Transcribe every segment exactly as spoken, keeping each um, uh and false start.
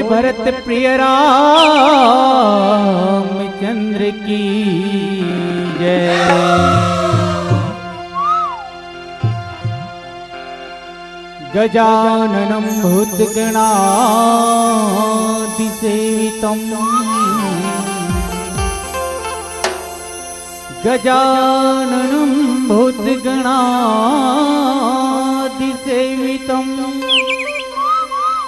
भरत प्रिय रामचंद्र की जय। गजाननं भूतगणादिसेवितम्। गजाननं भूतगणादिसेवितम्।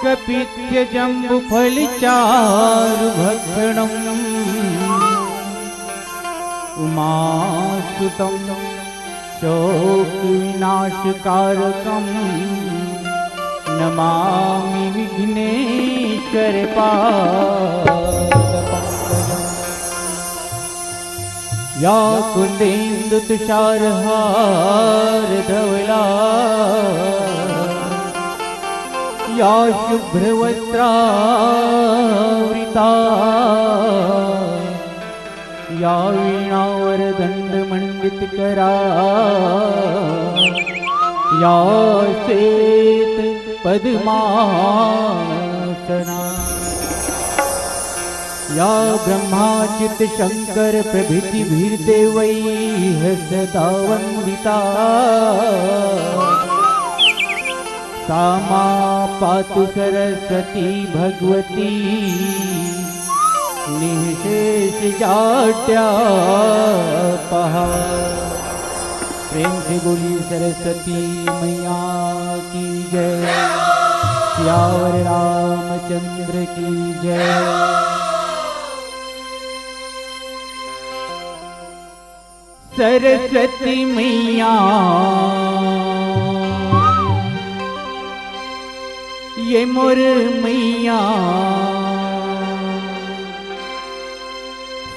कपित्थजम्बूफलचारुभक्षणम्। उमासुतं शोकविनाशकारकं नमामि विघ्नेश्वरपादपङ्कजम्। या कुन्देन्दुतुषारहारधवला या शुभ्रवस्त्रावृता या वीणावरदण्डमण्डितकरा या श्वेतपद्मासना। या ब्रह्मा चित शंकर प्रभृति भीर देवैः सदा वंदिता। सा मां पातु सरस्वती भगवती निःशेष जाड्यापहा। प्रेम से बोलिए सरस्वती मैया की जय। सियावर रामचंद्र की जय। सरस्वती मैया, ये मोर मैया।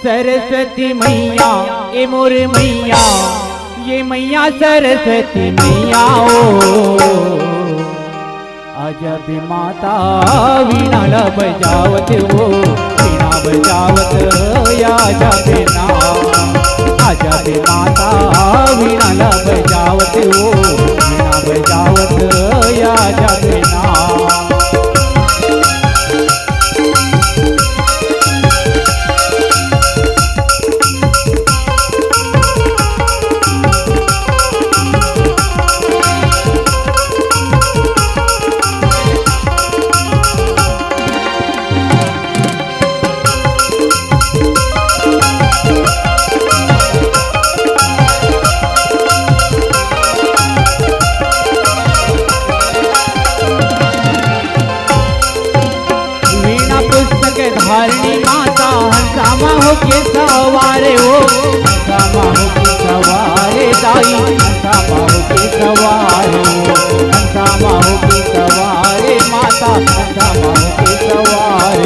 सरस्वती मैया, ये मोर मैया, ये मैया सरस्वती मैया ओ। आजा बे माता, वीणा ला बजावत ओ, वीणा बजावत, आजा बे ना। आजा बे माता, वीणा ला बजावत ओ, वीणा बजावत, आजा बे ना। वीणा पुस्तक धारिणी माता, हंसा मा होके सवार ओ, हंसा मा होके सवार दाई, हंसा मा होके सवार ओ, हंसा मा होके सवार माता, हंसा मा होके सवार ओ।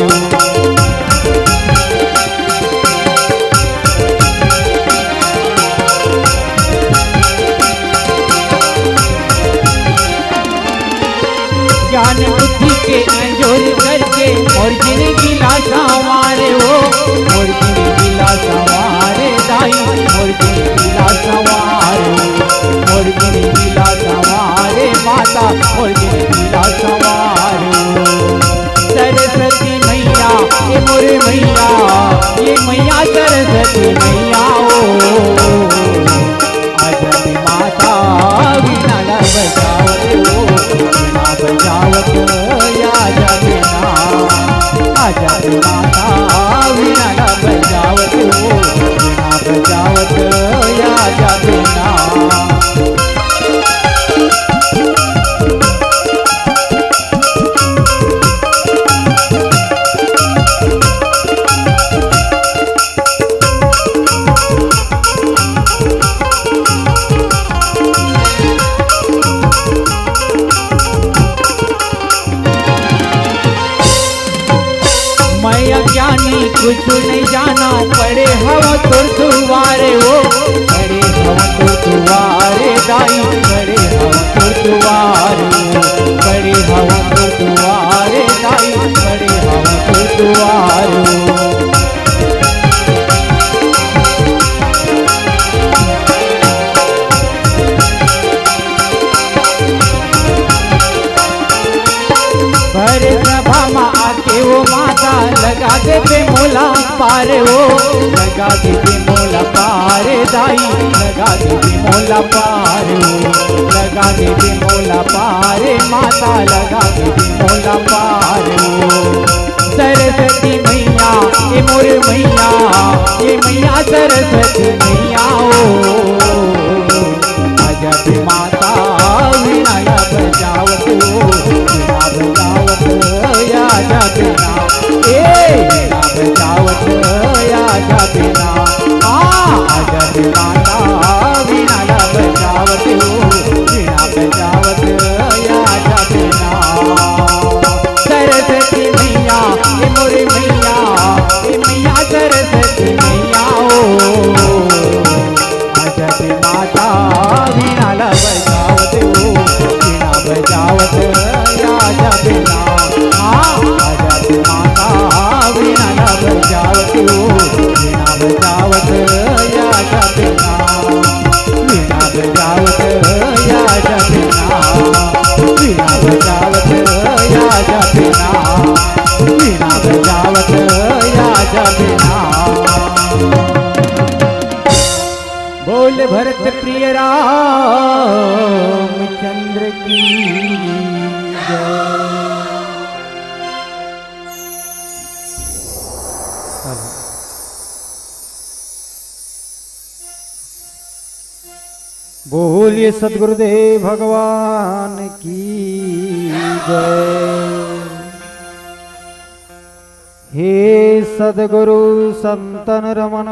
ज्ञान बुद्धि के अंजोर करके, मोर जिनगी ला संवारे ओ, मोर जिनगी ला संवारे दाई, मोर जिनगी ला संवारे ओ, मोर जिनगी ला संवारे माता, मोर जिनगी ला संवारे ओ। सरस्वती मैया, ये मोर मैया, ये मैया सरस्वती मैया ओ। आजा बे माता, वीणा ला बजावत ओ, वीणा बजावत, आजा बे ना। आजा बे माता, वीणा ला बजावत ओ, वीणा बजावत, आजा बे ना। मैं अज्ञानी कुछ नहीं जाना, पड़े हवा तोर दुआरे ओ, पड़े हवा तोर दुआरे दाई, पड़े हवा तोर दुआरे ओ, पड़े हवा तोर दुआरे दाई, पड़े हवा तोर दुआरे ओ। भर सभा मा आके ओ दे मोला पार ओ, लगा दे दे मोला पार दाई, लगा दे दे मोला पार ओ, लगा दे दे मोला पार माता, लगा दे दे मोला पार ओ। सरस्वती मैया, ए मोर मैया, ए मैया सरस्वती मैया ओ। आजा बे माता, वीणा ला बजावत हो, वीणा बजावत, आजा बे ना, ए, वीणा बजावत, आजा बे ना, आ, आजा बे माता, वीणा ला बजावत हो, वीणा बजावत, आजा बे ना। सरस्वती मैया, ए मोर मैया, ए मैया सरस्वती मैया ओ। आजा बे माता, वीणा ला बजावत हो, वीणा बजावत, आजा बे ना, हाँ, आजा बे माता, वीणा ला बजावत हो, वीणा बजावत, आजा बे ना, वीणा बजावत, आजा बे ना, वीणा बजावत, आजा बे ना, वीणा बजावत, आजा बे ना। बोल भरत प्रिय रामचंद्र की जय। बोलिए सदगुरुदेव भगवान की जय। हे सदगुरु संतन रमन,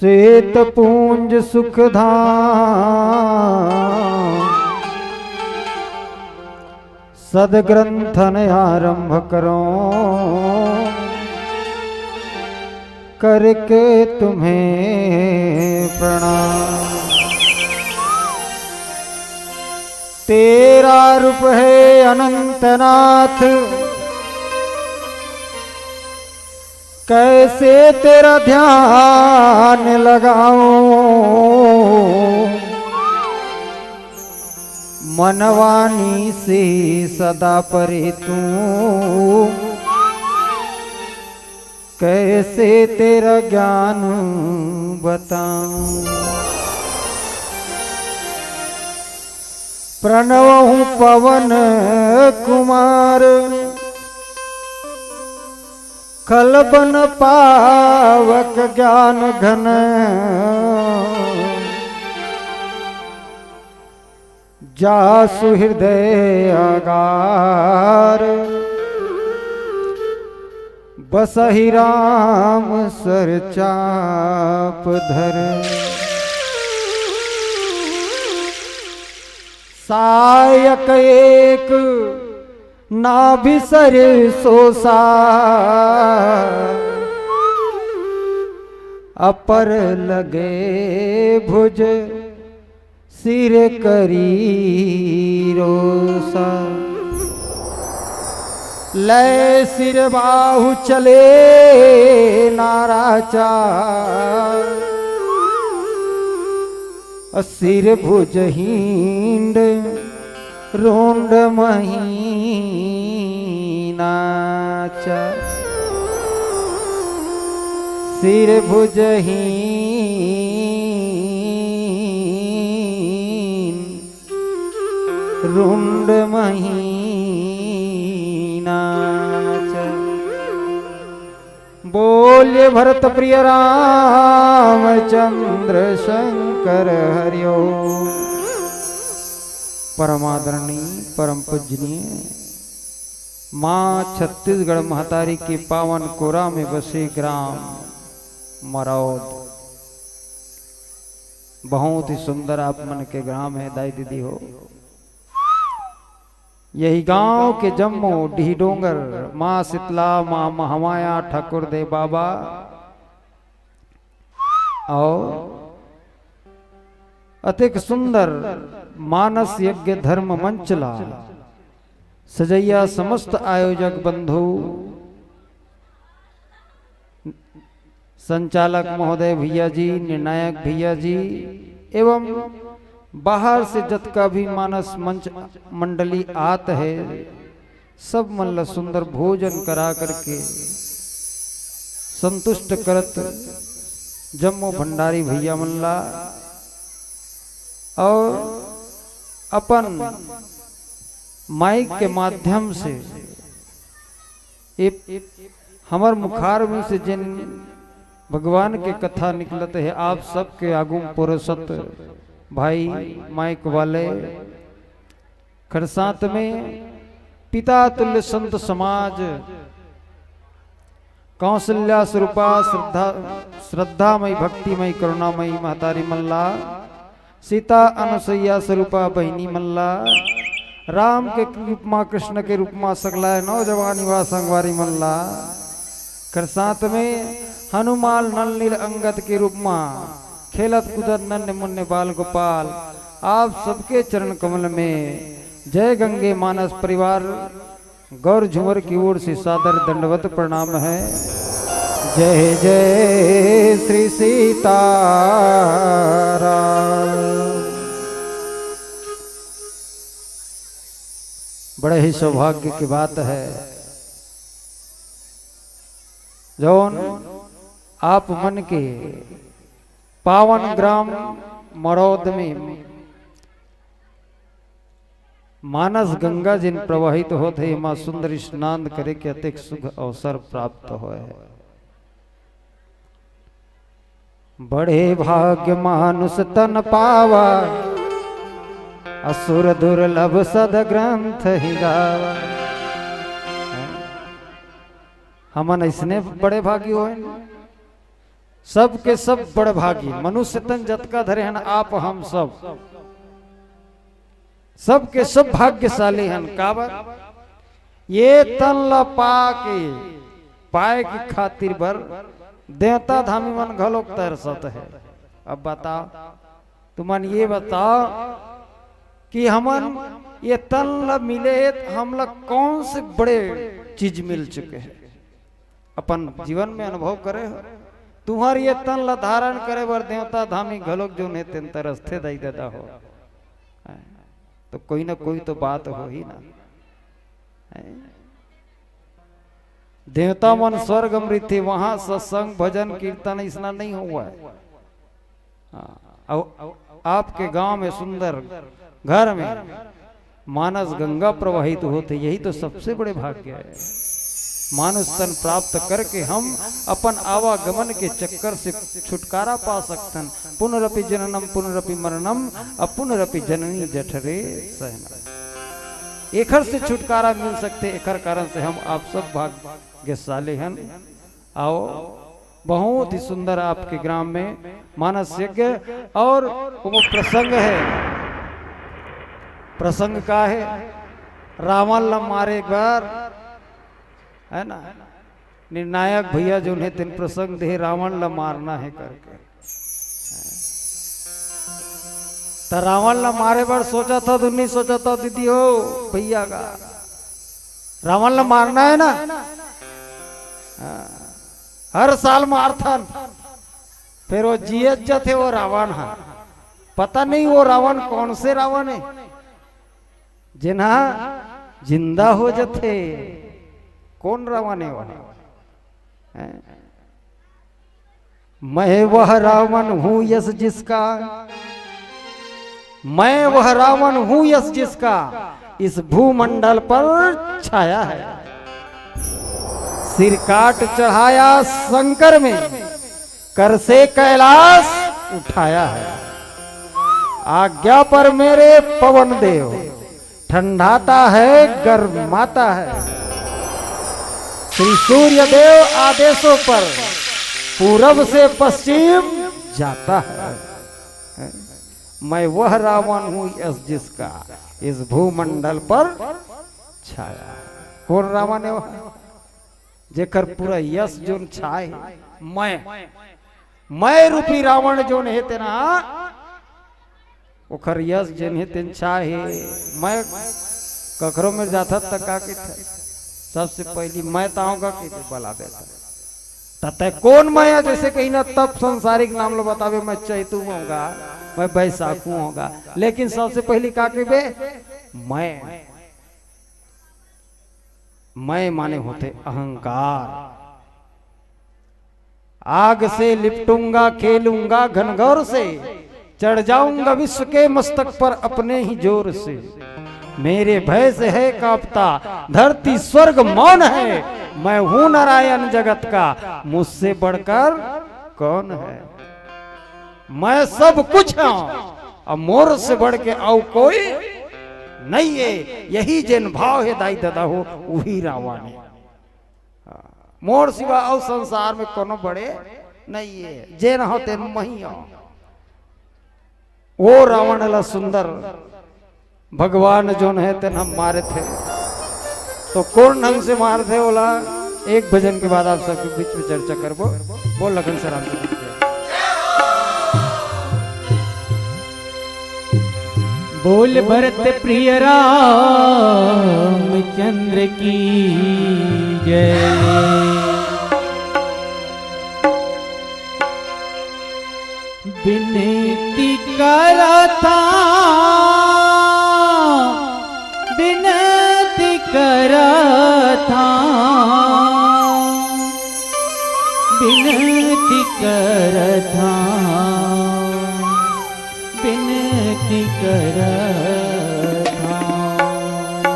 श्वेत पूंज सुख धाम, सदग्रंथन आरंभ करो, करके तुम्हें प्रणाम। तेरा रूप है अनंतनाथ, कैसे तेरा ध्यान लगाऊं, मनवाणी से सदा परे तू, कैसे तेरा ज्ञान बताऊं। प्रणव हूँ पवन कुमार, खल बन पावक ज्ञान घन, जासु हृदय अगार, बसहि राम सर चाप धर। सायक एक नाभि सरिसो सा, अपर लगे भुज सिर करी रोसा। लय सिर बाहु चले नाराचा, सिर भुज हिंड रुंड महीनाचा। सिर भुज हीन रुंड महीनाचा। बोलिए भरत प्रिय रामचंद्र शंकर हरिओ। परमादरणीय, परम पूजनीय माँ छत्तीसगढ़ महतारी के पावन कोरा में बसे ग्राम मरौद। बहुत ही सुंदर आप मन के ग्राम है दाई दीदी हो। यही गांव के जम्मो डीह डोंगर, माँ शीतला, माँ महामाया, ठाकुर देव बाबा और अतेक सुंदर मानस यज्ञ धर्म मंच ला सजइया समस्त आयोजक बंधु, संचालक महोदय भैया जी, निर्णायक भैया जी एवं बाहर से जतका भी मानस मंच मंडली आत हे, सब मन ला सुंदर भोजन करा करके संतुष्ट करत जम्मो भंडारी भैया मन ला और अपन माइक के माध्यम से ए हमर मुखार में से जेन भगवान के कथा निकलत हे, आप सबके आगू म परोसत भाई माइक वाले खरसात में पिता तुल्य संत समाज कौशल्या स्वरूपा श्रद्धा, श्रद्धामयी भक्तिमयी करुणामयी महतारी मन ला, सीता अनुसैया स्वरूपा बहिनी मन ला, राम के रूप मा कृष्ण के रूप मा सगलाय नौजवान युवा संगवारी मन ला, खरसात में हनुमान नल नील अंगद के रूप मा खेलत कूदत नन्हे मुन्ने बाल गोपाल, आप सबके चरण कमल में जय गंगे मानस परिवार गौर झुमर की ओर से सादर दंडवत प्रणाम है। जय जय श्री सीताराम। बड़े ही सौभाग्य की बात है, जौन आप मन के पावन ग्राम मड़ौद में मानस गंगा जिन प्रवाहित होत हे, एमा सुंदर स्नान करे के अतेक सुख अवसर प्राप्त होय हे। बड़े भाग्य मानुष तन पावा, असुर दुर्लभ सद ग्रंथ ही गावा। हमन अइसने बड़े भागी होय, सबके सब बड़ भागी, मनुष्य तन जतका धरे हन आप हम सब, सबके सब भाग्यशाली हन। काबर? ये तन ला पा के, पाए के खातिर बर देवता धामी मन घलोक तरसत हे। अब बताओ, तुमन ये बताओ कि हमन ये तन ला मिले हे, त हमला कौन से बड़े चीज मिल चुके हे? अपन जीवन में अनुभव करे हो, तुंहर ये तन ला धारण करे बर देवता धामी घलोक जोन हे तेन तरसथे दाई ददा हो। हैं? तो कोई ना कोई तो बात होही ना। हैं? देवता मन स्वर्ग म रहिथे, वहां सत्संग, भजन, कीर्तन अइसना नहीं होवय। हाँ, अउ आपके गांव में सुंदर घर में मानस गंगा प्रवाहित होत हे, यही तो सबसे बड़े भाग्य हे। मानुष तन प्राप्त करके हम अपन आवागमन के चक्कर से छुटकारा पा सकथन। पुनरपि जननम पुनरपि मरणम, अपुनरपि जननी जठरे शयनम। एखर से छुटकारा मिल सकथे, एखर कारण से हम आप सब भाग्यशाली हन। आओ, बहुत ही सुंदर आपके ग्राम में मानस यज्ञ और वो प्रसंग हे। प्रसंग का हे? रावण ला मारे एक बार, है ना, निर्णायक भैया जोन हे तेन प्रसंग दे, रावण ला मारना हे करके। त रावण ला मारे बर सोचत हो, दुन्नी सोचत हो दीदी हो, भैया का रावण ला मारना हे ना? हाँ। हर साल मारथन, फेर वो जियत जथे वो रावण हा। पता नहीं वो रावण कौन से रावण हे, जेन हा जिंदा हो जथे। कौन रावण हे वो? हैं? मैं वह रावण हूं यश जिसका, मैं वह रावण हूं यश जिसका इस भूमंडल पर छाया है। सिर काट चढ़ाया शंकर में, कर से कैलाश उठाया है। आज्ञा पर मेरे पवन देव, ठंडाता है, गर्माता है। श्री सूर्य देव आदेशों पर पूरब से पश्चिम जाता है। मैं वह रावण हूं यश जिसका इस भूमंडल पर छाया है। कौन रावण हे वो? जेकर पूरा यश जोन छाए हे, मैं, मैं रूपी रावण जोन हे तेना, ओखर यश जेन हे तेन छाए हे। मैं कखरो में जाथत त का कहिथे? सबसे पहली मैं ताहूं का कहिथे, बला बेटा। त तैं कोन मैं हंव, जइसे कहिन तब संसारिक नाम ल बताबे, मैं चैतू हंव गा, मैं बैसाखू हंव गा। लेकिन सबसे पहिली का कहिबे? मैं। मैं माने होथे अहंकार। आग से लिपटूंगा, खेलूंगा घनघोर से, चढ़ जाऊंगा विश्व के मस्तक पर अपने ही जोर से। मेरे भय से है कांपता धरती स्वर्ग मौन है, मैं हूं नारायण जगत का, मुझसे बढ़कर कौन है? मैं सब कुछ हंव, अब मोर से बढ़ के अउ कोई नइ हे। यही जेन भाव हे दाई ददा हो, उही रावण हे। मोर सिवा अउ संसार में कोनो बड़े नइ हे, जेन हंव तेन मही हंव। ओ रावण ला सुंदर भगवान जोन हे तेन ह मारथे, तो कोन ढंग से मारथे ओला, एक भजन के बाद आप सबके बीच में चर्चा करबो। बोल लखन से रामचंद्र की जय। बोल भरत प्रिय रामचंद्र की जय। बिनती करत हंव, बिनती करत हंव, बिनती करत हंव, बिनती करत हंव।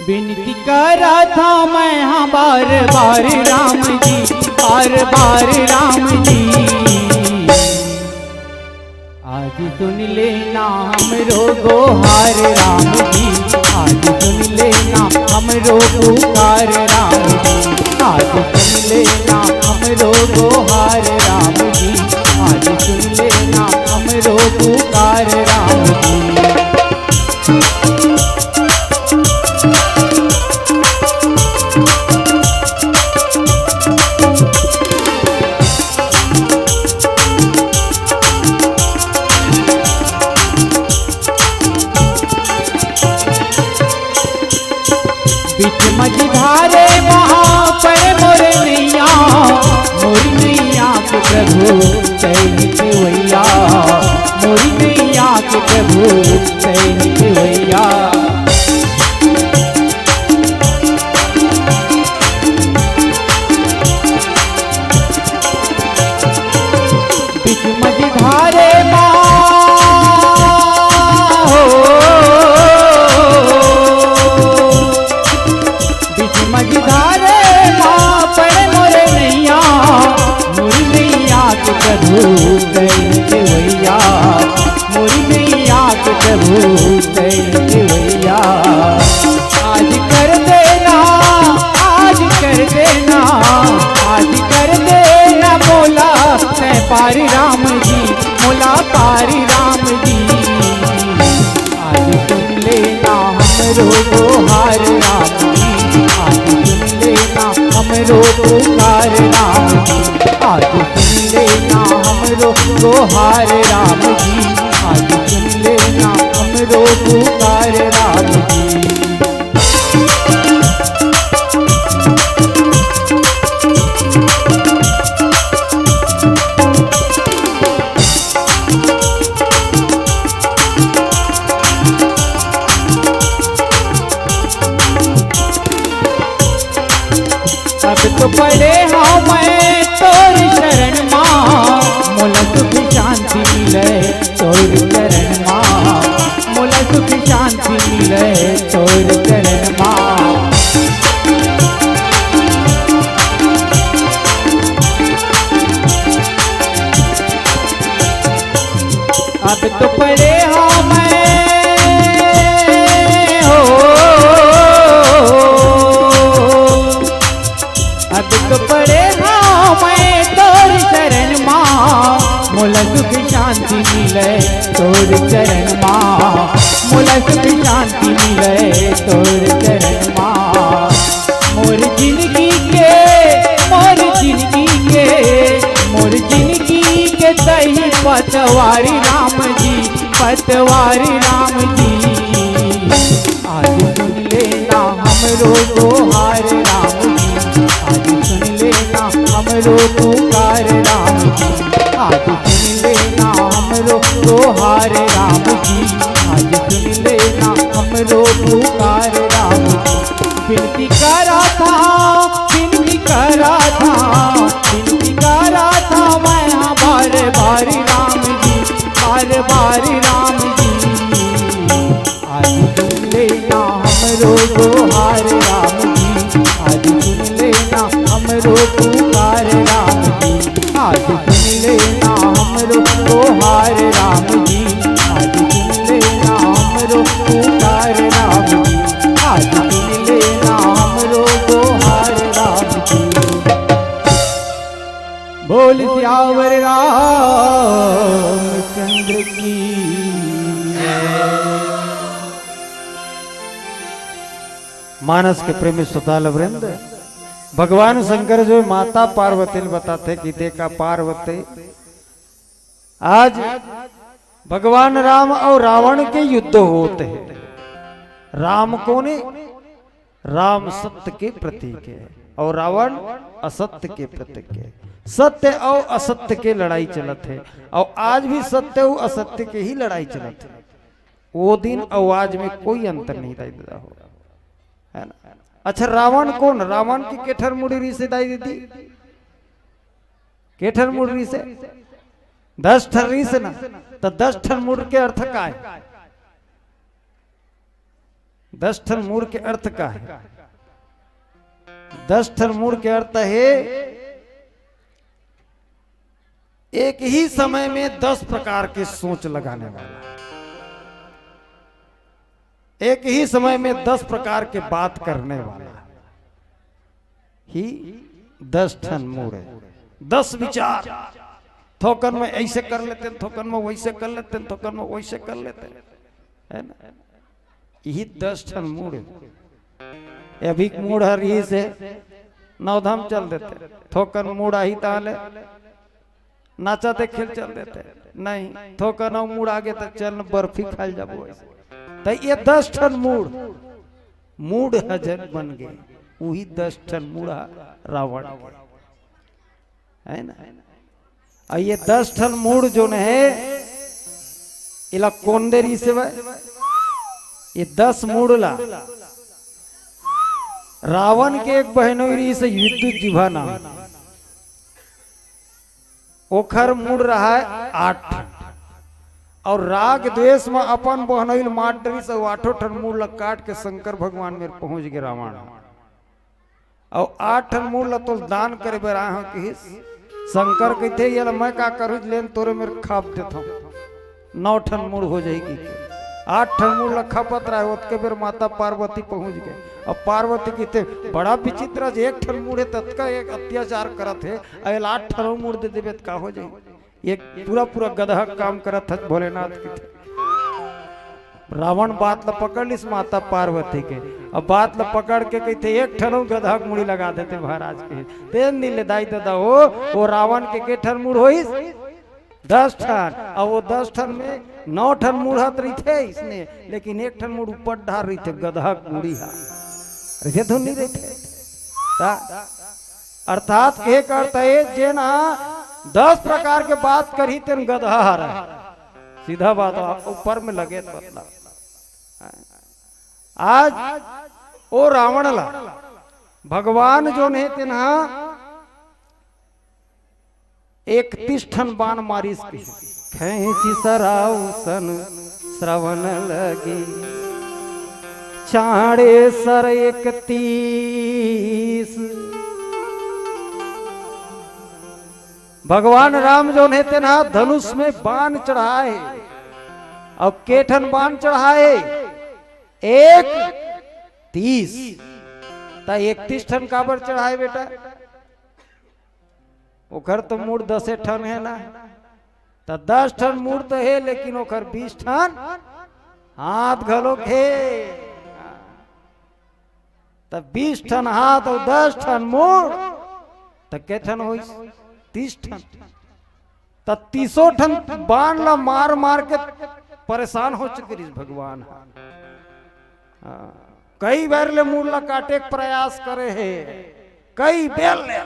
बिनती करत हंव मैं हा बार बार राम जी, बार बार राम जी। आज सुन लेना हमरो गोहार राम जी, आज सुन लेना हमरो पुकार राम जी। आज सुन लेना हमरो गोहार राम जी, आज सुन लेना हमरो पुकार राम जी। बीच मझधारे महा पड़े मोर नैया, मोर नैया के प्रभु तैं ही खेवैया, मोर नैया के प्रभु तैं ही खेवैया। बीच मझधारे मा हो, बीच मझधारे मा पड़े मोर नैया, मोर नैया के प्रभु तैं ही खेवैया, मोर नैया के प्रभु तैं ही खेवैया। आज कर देना, आज कर देना, आज कर देना मोला तैं पार राम जी, मोला पार राम जी। आज सुन लेना हमरो गोहार राम जी, आज सुन लेना हमरो पुकार राम जी, आज सुन लेना हमरो गोहार राम जी, आज सुन लेना हमरो पुकार राम जी। अब तो पड़े हंव मैं तोर शरण मा, मोला सुख शांति मिले तोर चरण मा, मोला सुख शांति मिले तोर चरण मा। अब तो पड़े हंव मैं हो, अब तो पड़े हंव मैं तोर चरण मा, मोला सुख शांति मिले तोर चरण मा, मोला सुख शांति मिले तोर चरण मा। मोर जिनगी के, मोर जिनगी के, मोर जिनगी के तहीं पतवारी राम जी, पतवारी राम जी। आज सुन लेना हमरो गोहार राम जी, आज सुन हमरो पुकार राम जी, आज सुन लेना हमरो दोहार राम जी, आज सुन लेना हमरो पुकार राम जी। विनती करा था, विनती करा था, विनती करा था मैं हाँ बार बार राम जी, बार बार राम जी। आज सुन लेना हमरो दोहार राम जी, आज सुन लेना हमरो पुकार राम जी, आज सुन लेना हमरो दोहार राम जी, आज सुन लेना हमरो पुकार राम जी, आज सुन लेना हमरो दोहार राम जी। बोल सियावर रामचंद्र की। मानस के प्रेमी श्रोता वृंद, भगवान शंकर जो माता पार्वती ने बताते कि देखा पार्वती, आज भगवान राम और रावण के युद्ध होते हैं। राम कौन है? राम सत्य के प्रतीक है और रावण असत्य के प्रतीक है। सत्य और असत्य के लड़ाई चलत है और आज भी सत्य और असत्य के ही लड़ाई चलत है। वो दिन और आज में कोई अंतर नहीं दाई ददा हो, है ना? अच्छा, रावण कौन? रावण के केठर मुड़ी रिहिसे दाई ददी? केठर मुड़ रिहिसे? दस ठन रिहिसे ना। तो दस ठन मुड़ के अर्थ का है? दस ठन मुड़ के अर्थ का है? दस ठन मुड़ के अर्थ है एक ही समय में दस प्रकार के सोच लगाने वाला, एक ही समय में दस प्रकार के बात करने वाला ही दस ठन मूड़ है। दस विचार, थोकन में ऐसे कर लेते हैं, थोकन में वैसे कर लेते हैं, थोकन में वैसे कर लेते हैं, है ना? यही दस ठन मूड़ है। ये अभी मूड़ हर यही से नौधाम चल देते, थोकन मूड़ आही ताले नाचा देखे चल देते, नहीं, थोकन अउ मूड़ आगे तो चल न बर्फी खाल जाबो ऐसे। तो ये दस ठन मूड़, मूड़ ह जन बन गए, वही दस ठन मूड़ ह रावण के, है ना? और ये दस ठन मूड़ जोन है, इला कोन दे रिहिसे भाई? ये दस मूड़ ला रावण के एक बहनोई रिहिसे विद्युत जिभा नाम, ओखर मूड़ रहा है आठ ठन। और राग द्वेष में अपन बहनोई ल मार डरिस, अउ आठों ठन मूड़ ल काट के शंकर भगवान मेर पहुंच गे रावण। अउ आठ ठन मूड़ ल तोल दान करे बर आए हंव किहिस। शंकर कहिथे, "ये ल मैं का करूं, लेन तोरे मेर खाप देथंव, नौ ठन मूड़ हो जाही," कहिके। आठ ठन मूड़ ल खपत रहे, ओतके बेर माता पार्वती पहुंच गए। अब पार्वती कहिथे, "बड़ा विचित्र, आज एक ठन मूड़ हे, ततका एक अत्याचार करत हे, अउ एला आठ ठन मूड़ दे देबे त का हो जाही?" एक पूरा पूरा गदहा काम करत हस भोलेनाथ के। रावण बात ल पकड़ लिस माता पार्वती के, अब बात ल पकड़ के कहिथे, "एक ठन गदहा के मुड़ी लगा देते महाराज के।" तेन दिन ले दाई ददा हो, वो रावण के के ठन मूड़ होइस? दस ठन। अब वो दस ठन में नौ ठन मूड़ हत रहिथे इसने, लेकिन एक ठन मूड़ ऊपर ढार रहिथे, गदहा के मुड़ी हा रहिथे, धुन नहीं रहिथे। का? अर्थात कहे का अर्थ है, जेन ह दस प्रकार के बात करही, तेन गदहा हरय। सीधा बात, आप ऊपर में लगे त बतला। आज ओ रावण ला भगवान जोन हे, तेन ह इकतीस ठन बाण मारिस के, खैंची सराउसन श्रवण लगी, चांड़े सर इकतीस। भगवान राम जोन हे, तेन ह धनुष में बाण चढ़ाए, अउ के ठन बाण चढ़ाए? इकतीस। त इकतीस ठन काबर चढ़ाए बेटा? ओखर तो मूड़ दसे ठन हे ना, त दस ठन मूड़ तो हे, लेकिन ओखर बीस ठन हाथ घलोक हे। त बीस ठन हाथ अउ दस ठन मूड़, त के ठन होइस? तीस ठन। त तीसों ठन बाण ला मार मार के परेशान हो चुके रिहिस भगवान ह। हाँ, कई बार ले मूड़ ला काटे के प्रयास करे हे, कई बेर ले।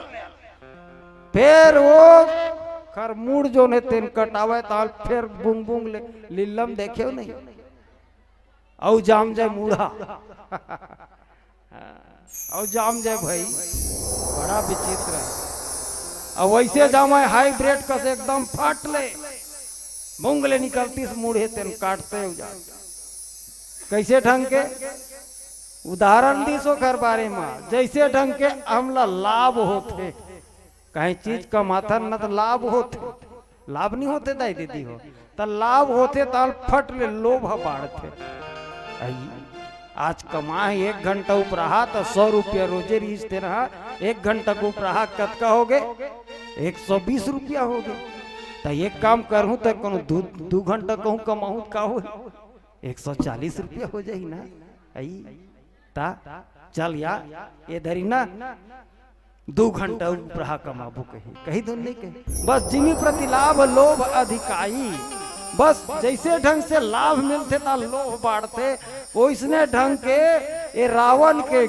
फेर ओखर मूड़ जोन हे तेन कटावय, ताल फेर बुंग बुंग ले लीलम देखेव नहीं। अउ जाम जाय मूड़ा। अउ जाम जाय भाई, बड़ा विचित्र हे। अउ वइसे जामय हाइब्रिड कस एकदम फट ले, बुंग ले निकलतिस मूड़ हे तेन काटते हो जा। कइसे ढंग के उदाहरण दिस ओखर बारे म, जइसे ढंग के हमला लाभ होथे, कहीं चीज कमाथन न त लाभ होथे, लाभ नहीं होथे दाई दीदी हो, त लाभ होथे त फट ले लोभ ह बाढ़थे। अई, आज कमाए एक घंटा उपराहा त सौ रुपया रोजे रिहिस तेन हा, एक घंटा के उपराहा कतका होगे? एक सौ बीस रुपया होगे। त एक काम करहूं त कोनो दू, दू घंटा कहूं कमाहूं त का होही? एक सौ चालीस रुपया हो जाही ना। अई, ता चल या, ए धरी ना, दू घंटा उपराहा कमाबो कही, कही धुन नहीं कही। बस जिमी प्रति लाभ लोभ अधिकाई। बस जइसे ढंग से लाभ मिलथे ता लोभ बाढ़थे, ओइसने ढंग के ए रावण के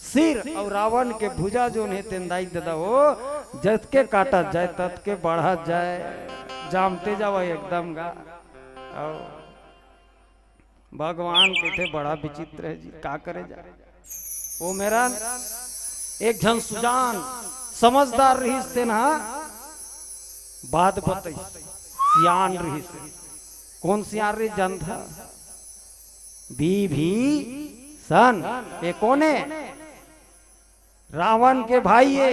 सिर अउ रावण के भुजा जोन हे तेन दाई ददा हो, जतके काटत जाय, ततके बढ़त जाय, जामते जावय एकदम गा। अउ भगवान कहिथे बड़ा विचित्र हे जी, का करे जा। ओ मेरन एक झन सुजान समझदार रिहिस तेन हा बात बतइस, सियान रिहिस। कोन सियान रिहिस जानथा? विभीषण। ए कोन ए? रावण के भाई ए।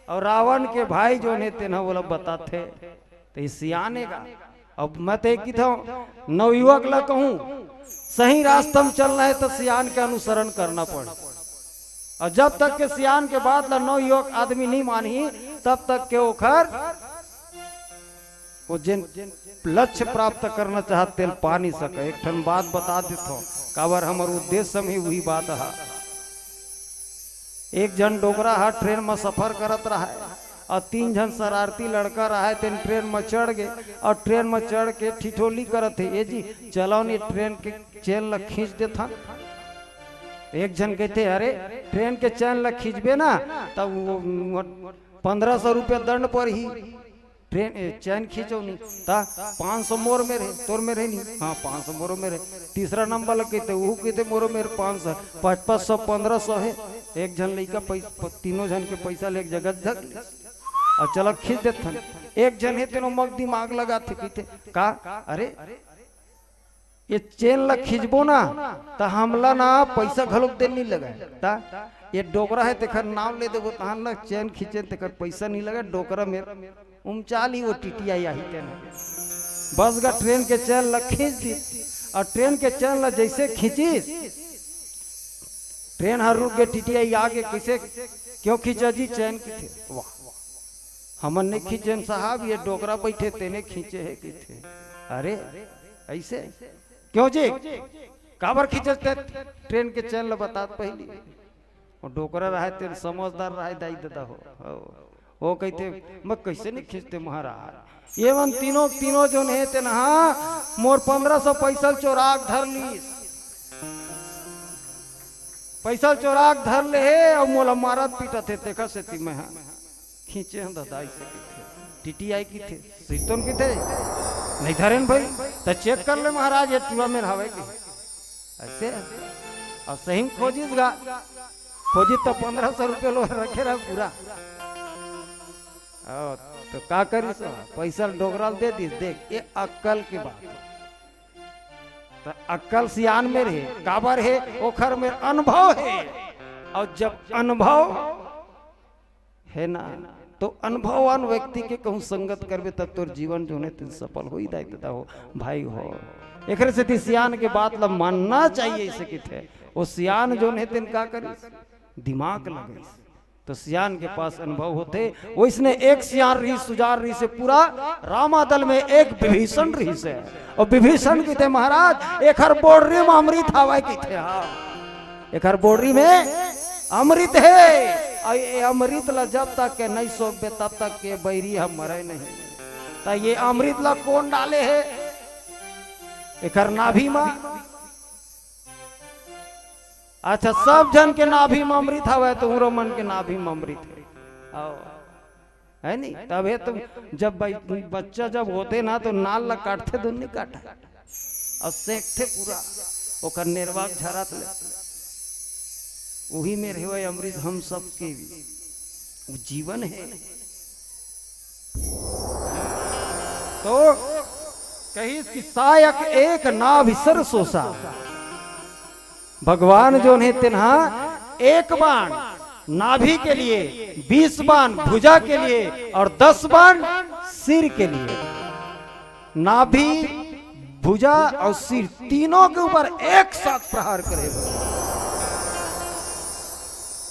अउ रावण के भाई जोन हे तेन हा ओला बताथे। त ए सियान ए गा। अब मैं ते किथों, नवयुवक ला कहूं, सही रास्ता म चलना हे त सियान के अनुसरण करना पड़े। अउ जब तक के सियान के बात ला नवयुवक आदमी नहीं मानही, तब तक के ओखर ओ जेन लक्ष्य प्राप्त करना चाहत तेल पा नहीं सके। एक ठन बात बता देथों, काबर हमर उद्देश्य म ही उही बात हा। एक झन डोकरा हा ट्रेन म सफर करत रहय अउ तीन झन शरारती लड़का रहय, तेन ट्रेन म चढ़ गे अउ ट्रेन म चढ़ के ठिठोली करत हे, "ए जी, चलव न, ट्रेन के चेन ल खींच देथन।" एक झन कहिथे, "अरे, ट्रेन के चेन ल खींचबे ना, त वो, वो पन्द्रह सौ रुपया दंड परही।" ट्रेन, ए, चेन खींचव नहीं, त पाँच सौ मोर मेर हे, तोर मेर हे नहीं? हाँ, पाँच सौ मोरो मेर हे। तीसरा नंबर ल कहिथे, वो कहिथे, "मोरो मेर पाँच सौ, पाँच पाँच सौ, पन्द्रह सौ हे।" एक झन लइका पैस-, प-, तीनों झन के पैसा ले एक जगह धक ले। अउ चला खींच देथन। एक झन हे तेनो मग दिमाग लगाथे, कहिथे, "का? अरे, ये चेन ल खींचबो ना, त हमला ना पैसा घलोक देन नहीं लगय। त ये डोकरा हे, तेखर नाम ले देबो, तहान ना चेन खींचे, तेखर पैसा नहीं लगय, डोकरा मेर उमचा ली, वो टीटीआई आही तेन।" बस गा ट्रेन के चेन ल खींच दिस, अउ ट्रेन के चेन ल जइसे खींचिस, ट्रेन हर रुक गे, टीटीआई आगे, कइसे, "क्यों खींचा जी चेन?" कहिथे, "वाह, हमन नहीं खींचेन साहब, ये डोकरा बइठे तेने खींचे हे," कहिथे। "अरे, अइसे? क्यों जी? काबर खींचस ते ट्रेन के चेन ल बतात पहिली?" वो डोकरा रहय तेन समझदार रहय दाई ददा हो। हो। वो कहिथे, "मैं कइसे नहीं खींचते महाराज? ये मन तीनों, तीनों जोन हे तेन हा मोर पन्द्रह सौ पैसा ल चोरा के धर लीस। पैसा ल चोरा के धर ले हे अउ मोला मारत पीटत हे, तेखर सेती मैं हा खींचे हंव ददा," अइसे कहिथे। टीटीआई कहिथे, "सिरतोन कहिथे, नहीं धरेन भाई, त चेक कर ले महाराज, ये टुरा मेर हवय के।" अइसे, अउ सही म खोजिस गा, खोजिस त पन्द्रह सौ रुपया ल रखे रहय पूरा। अउ त का करिस, पैसा ल डोकरा ल दे दिस। देख, ये अक्कल के बात हे। त अक्कल सियान मेर हे, काबर हे, ओखर मेर अनुभव हे। अउ जब अनुभव हे ना, तो अनुभववान व्यक्ति के कहूं संगत करबे, तब तोर जीवन जोन हे तेन सफल होई दाई ददा हो, भाई हो। एकरे सेती सियान के बात ल मानना चाहिए, अइसे कहिथे। वो सियान जोन हे तेन का करिस? दिमाग लगाइस। तो सियान के पास अनुभव होथे। वइसने एक सियान रिहिस, सुजान रिहिस हे, पूरा रामादल में एक विभीषण रिहिस हे। अउ विभीषण कहिथे, "महाराज, एखर बोड़री म अमृत हवय," कहिथे। हाँ, एखर बोड़री में अमृत हे। अउ ये अमृत ल जब तक के नहीं सोखबे, तब तक के बैरी ह मरय नहीं। त ये अमृत ल कोन डाले हे? एखर नाभि म। अच्छा, सब झन के नाभि म अमृत हवय, त उहरो मन के नाभि म अमृत हे। आओ। है नी? तभे तो जब बै-, बच्चा जब होथे ना, तो नाल ला काटथे, दुन्नी काटा, अउ सेंकथे पूरा, ओकर नेरवा झरत ले। उही मेर हेवय अमृत हम सबके भी। वो जीवन हे। तो कहिस कि सायक एक नाभि सर सोसा। भगवान जोन हे तेनहा एक बाण नाभि के लिए, बीस बाण भुजा के लिए और दस बाण सिर के लिए। नाभि, भुजा और सिर तीनों के ऊपर एक साथ प्रहार करे।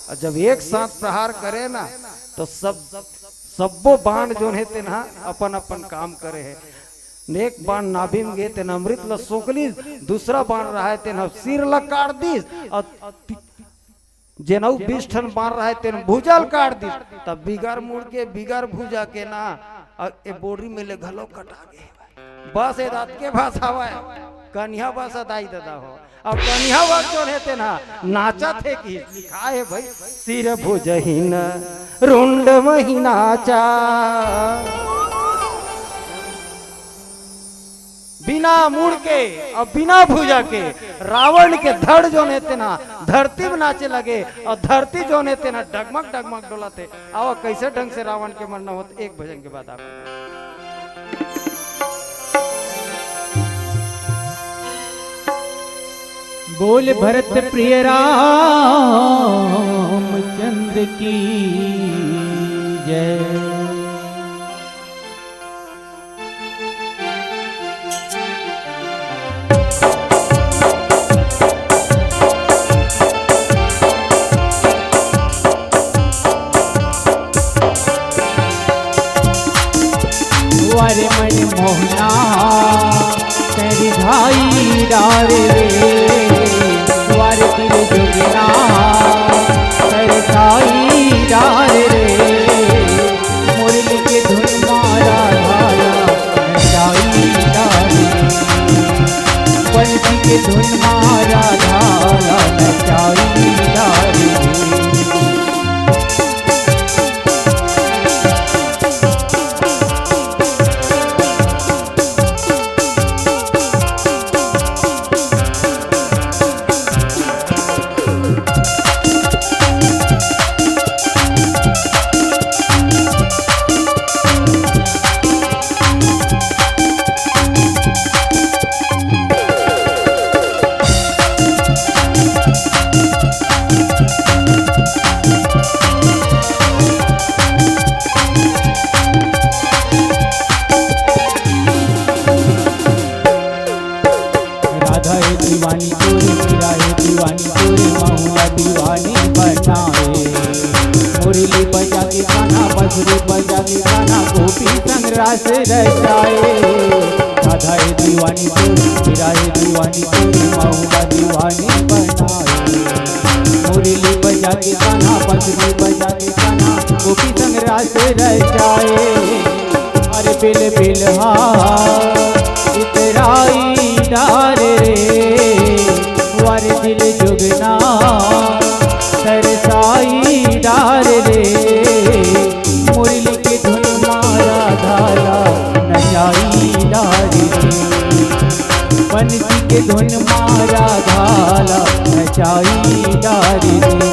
और जब एक साथ प्रहार करे ना, तो सब, सब्बो बाण जोन हे तेनहा अपन अपन काम करे हे। एक बाण नाभि में गे, तेन अमृत ल सोख लिस, दूसरा बाण रहाय, तेन ह सिर ल काट दिस, अउ ति-, जेन अउ बीस ठन बाण रहाय, तेन भुजा ल काट दिस। तब बिगर मुड़ के, बिगर भुजा के ना, अउ ए बोरी में ले घलो कटा गे। बस ए दात के भाषा हवय, कनिहा बस दाई ददा हो। अब कनिहा बस जोन हे तेन ह नाचत हे कि लिखाय हे भाई, सिर भुजहिन रुंड महि नाचा। बिना मुड़ के अउ बिना भुजा के रावण के धड़ जोन हे तेन ह धरती में नाचे लगे अउ धरती जोन हे तेन ह डगमग डगमग डोलत हे। आवा कइसे ढंग से रावण के मरना होत, एक भजन के बाद आप। बोल भरत प्रिय रामचंद्र की जय। वर मन मोहना, तेरी धाई डार रे, वर दिल जुगना, तेरे साई डार रे, मुरली के धुन मारा धारा, नचाई डार रे, बंसी के धुन मारा धारा, नचाई डार रे। राधा हे दीवानी तोरे, मीरा हे दीवानी तोरे, महुआ दीवानी बनाए। मुरली बजा के गाना, बंसुरी बजा के गाना, गोपी संग रास रचाए। राधा हे दीवानी तोरे, मीरा हे दीवानी तोरे, महुआ दीवानी बनाए। मुरली बजा के गाना, बंसुरी बजा के गाना, गोपी संग रास रचाए। अरे बिल बिल हा इतराई डार रे, वर दिल जुगना तरसाई डार रे, मुरली के धुन मारा धारा नचाई डार रे, बंसी के धुन मारा धारा नचाई डार रे।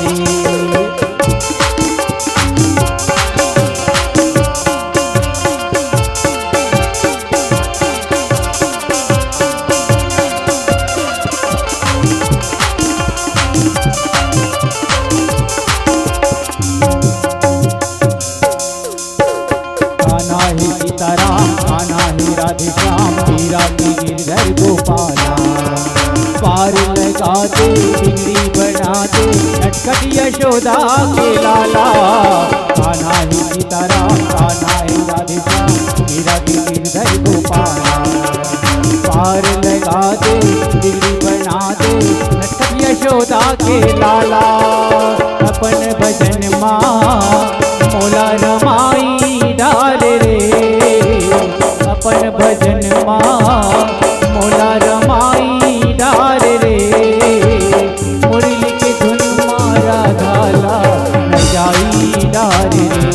कान्हा हे सीताराम, कान्हा हे राधेश्याम, हीरा के गिरधर गोपाला। पार लगा दे, बिगड़ी बना दे, नटखट यशोदा के लाला। कान्हा हे सीताराम, कान्हा हे राधेश्याम, हीरा के गिरधर गोपाला। पार लगा दे, बिगड़ी बना दे, नटखट यशोदा के लाला। अपन भजन मा मोला रमाई डार रे, अपन भजन मा मोला रमाई डार रे, मुरली के धुन मारा धारा नचाई डार रे,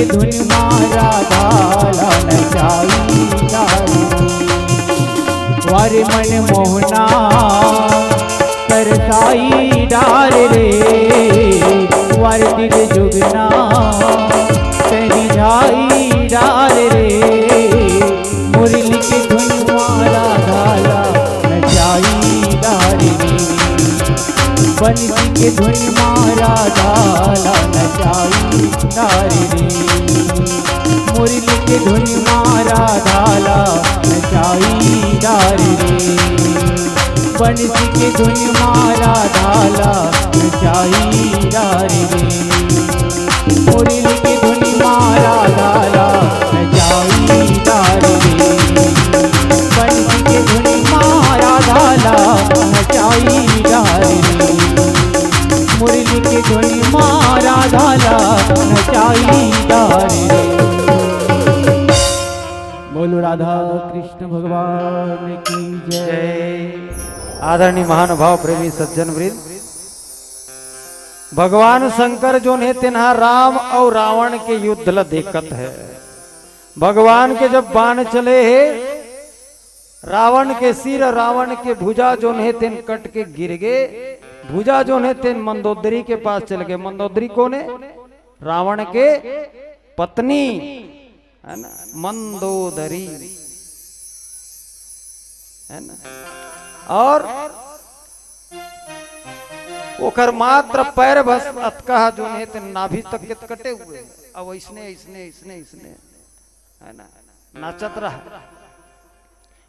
धुन मा राधा ला नचाई डारे रे। वारे मन मोहना तरसाई डारे रे। वारे दिल जुगना तरिझाई डारे रे। मुरली के धुन मा राधा ला नचाई डारे रे। बंसी के धुन मा राधा ला नचाई डारे रे। मुरली के धुन मा राधा ला नचाई डारे रे। बंसी के धुन मा राधा ला नचाई डारे रे। मुरली के धुन मा राधा ला नचाई डारे रे। बंसी के धुन मा राधा ला नचाई डारे रे। मुरली के धुन मा राधा ला नचाई डारे रे। बोलो राधा कृष्ण भगवान की जय। आदरणीय महानुभाव प्रेमी सज्जन वृंद, भगवान शंकर जोन हे तेन हा राम अउ रावण के युद्ध ल देखत हे। भगवान के जब बाण चले हे, रावण के सिर, रावण के भुजा जोन हे तेन कट के गिर गे। भुजा जोन हे तेन मंदोदरी के पास चल गे। मंदोदरी कोन हे? रावण के पत्नी, है ना, मंदोदरी, है ना। और ओकर मात्र पैर बस अतका जोन हे तेन नाभि तक के कटे हुए हे। अब ऐसने, ऐसने, ऐसने, ऐसने, है ना, नाचत रहा।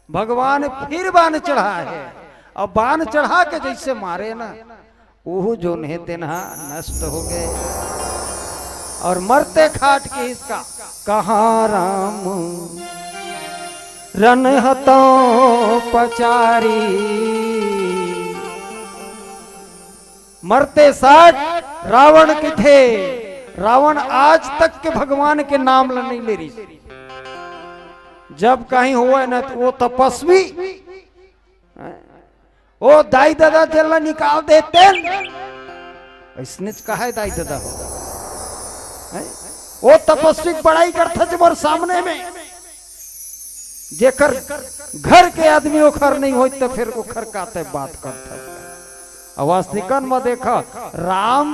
भगवान फिर बाण चढ़ा हे, अउ बाण चढ़ा के जइसे मारे ना, ओहू जोन हे तेन हा नष्ट हो गे। अउ मरते खाट के इसका कहाँ राम रन हतौ पचारी। मरते साठ रावण किथे, रावण आज तक के भगवान के नाम ल नइ ले रिहिस। जब कहीं होवय न, त ओ तपस्वी, ओ दाई ददा जेला निकाल देतेन, अइसनेच कहय दाई ददा हो। हैं? ओ तपस्वी के बड़ाई करथे जे मोर सामने में जेकर घर के आदमी ओखर नइ होय, त फेर ओखर काते बात करथे। अउ वास्तविकन म देखा, राम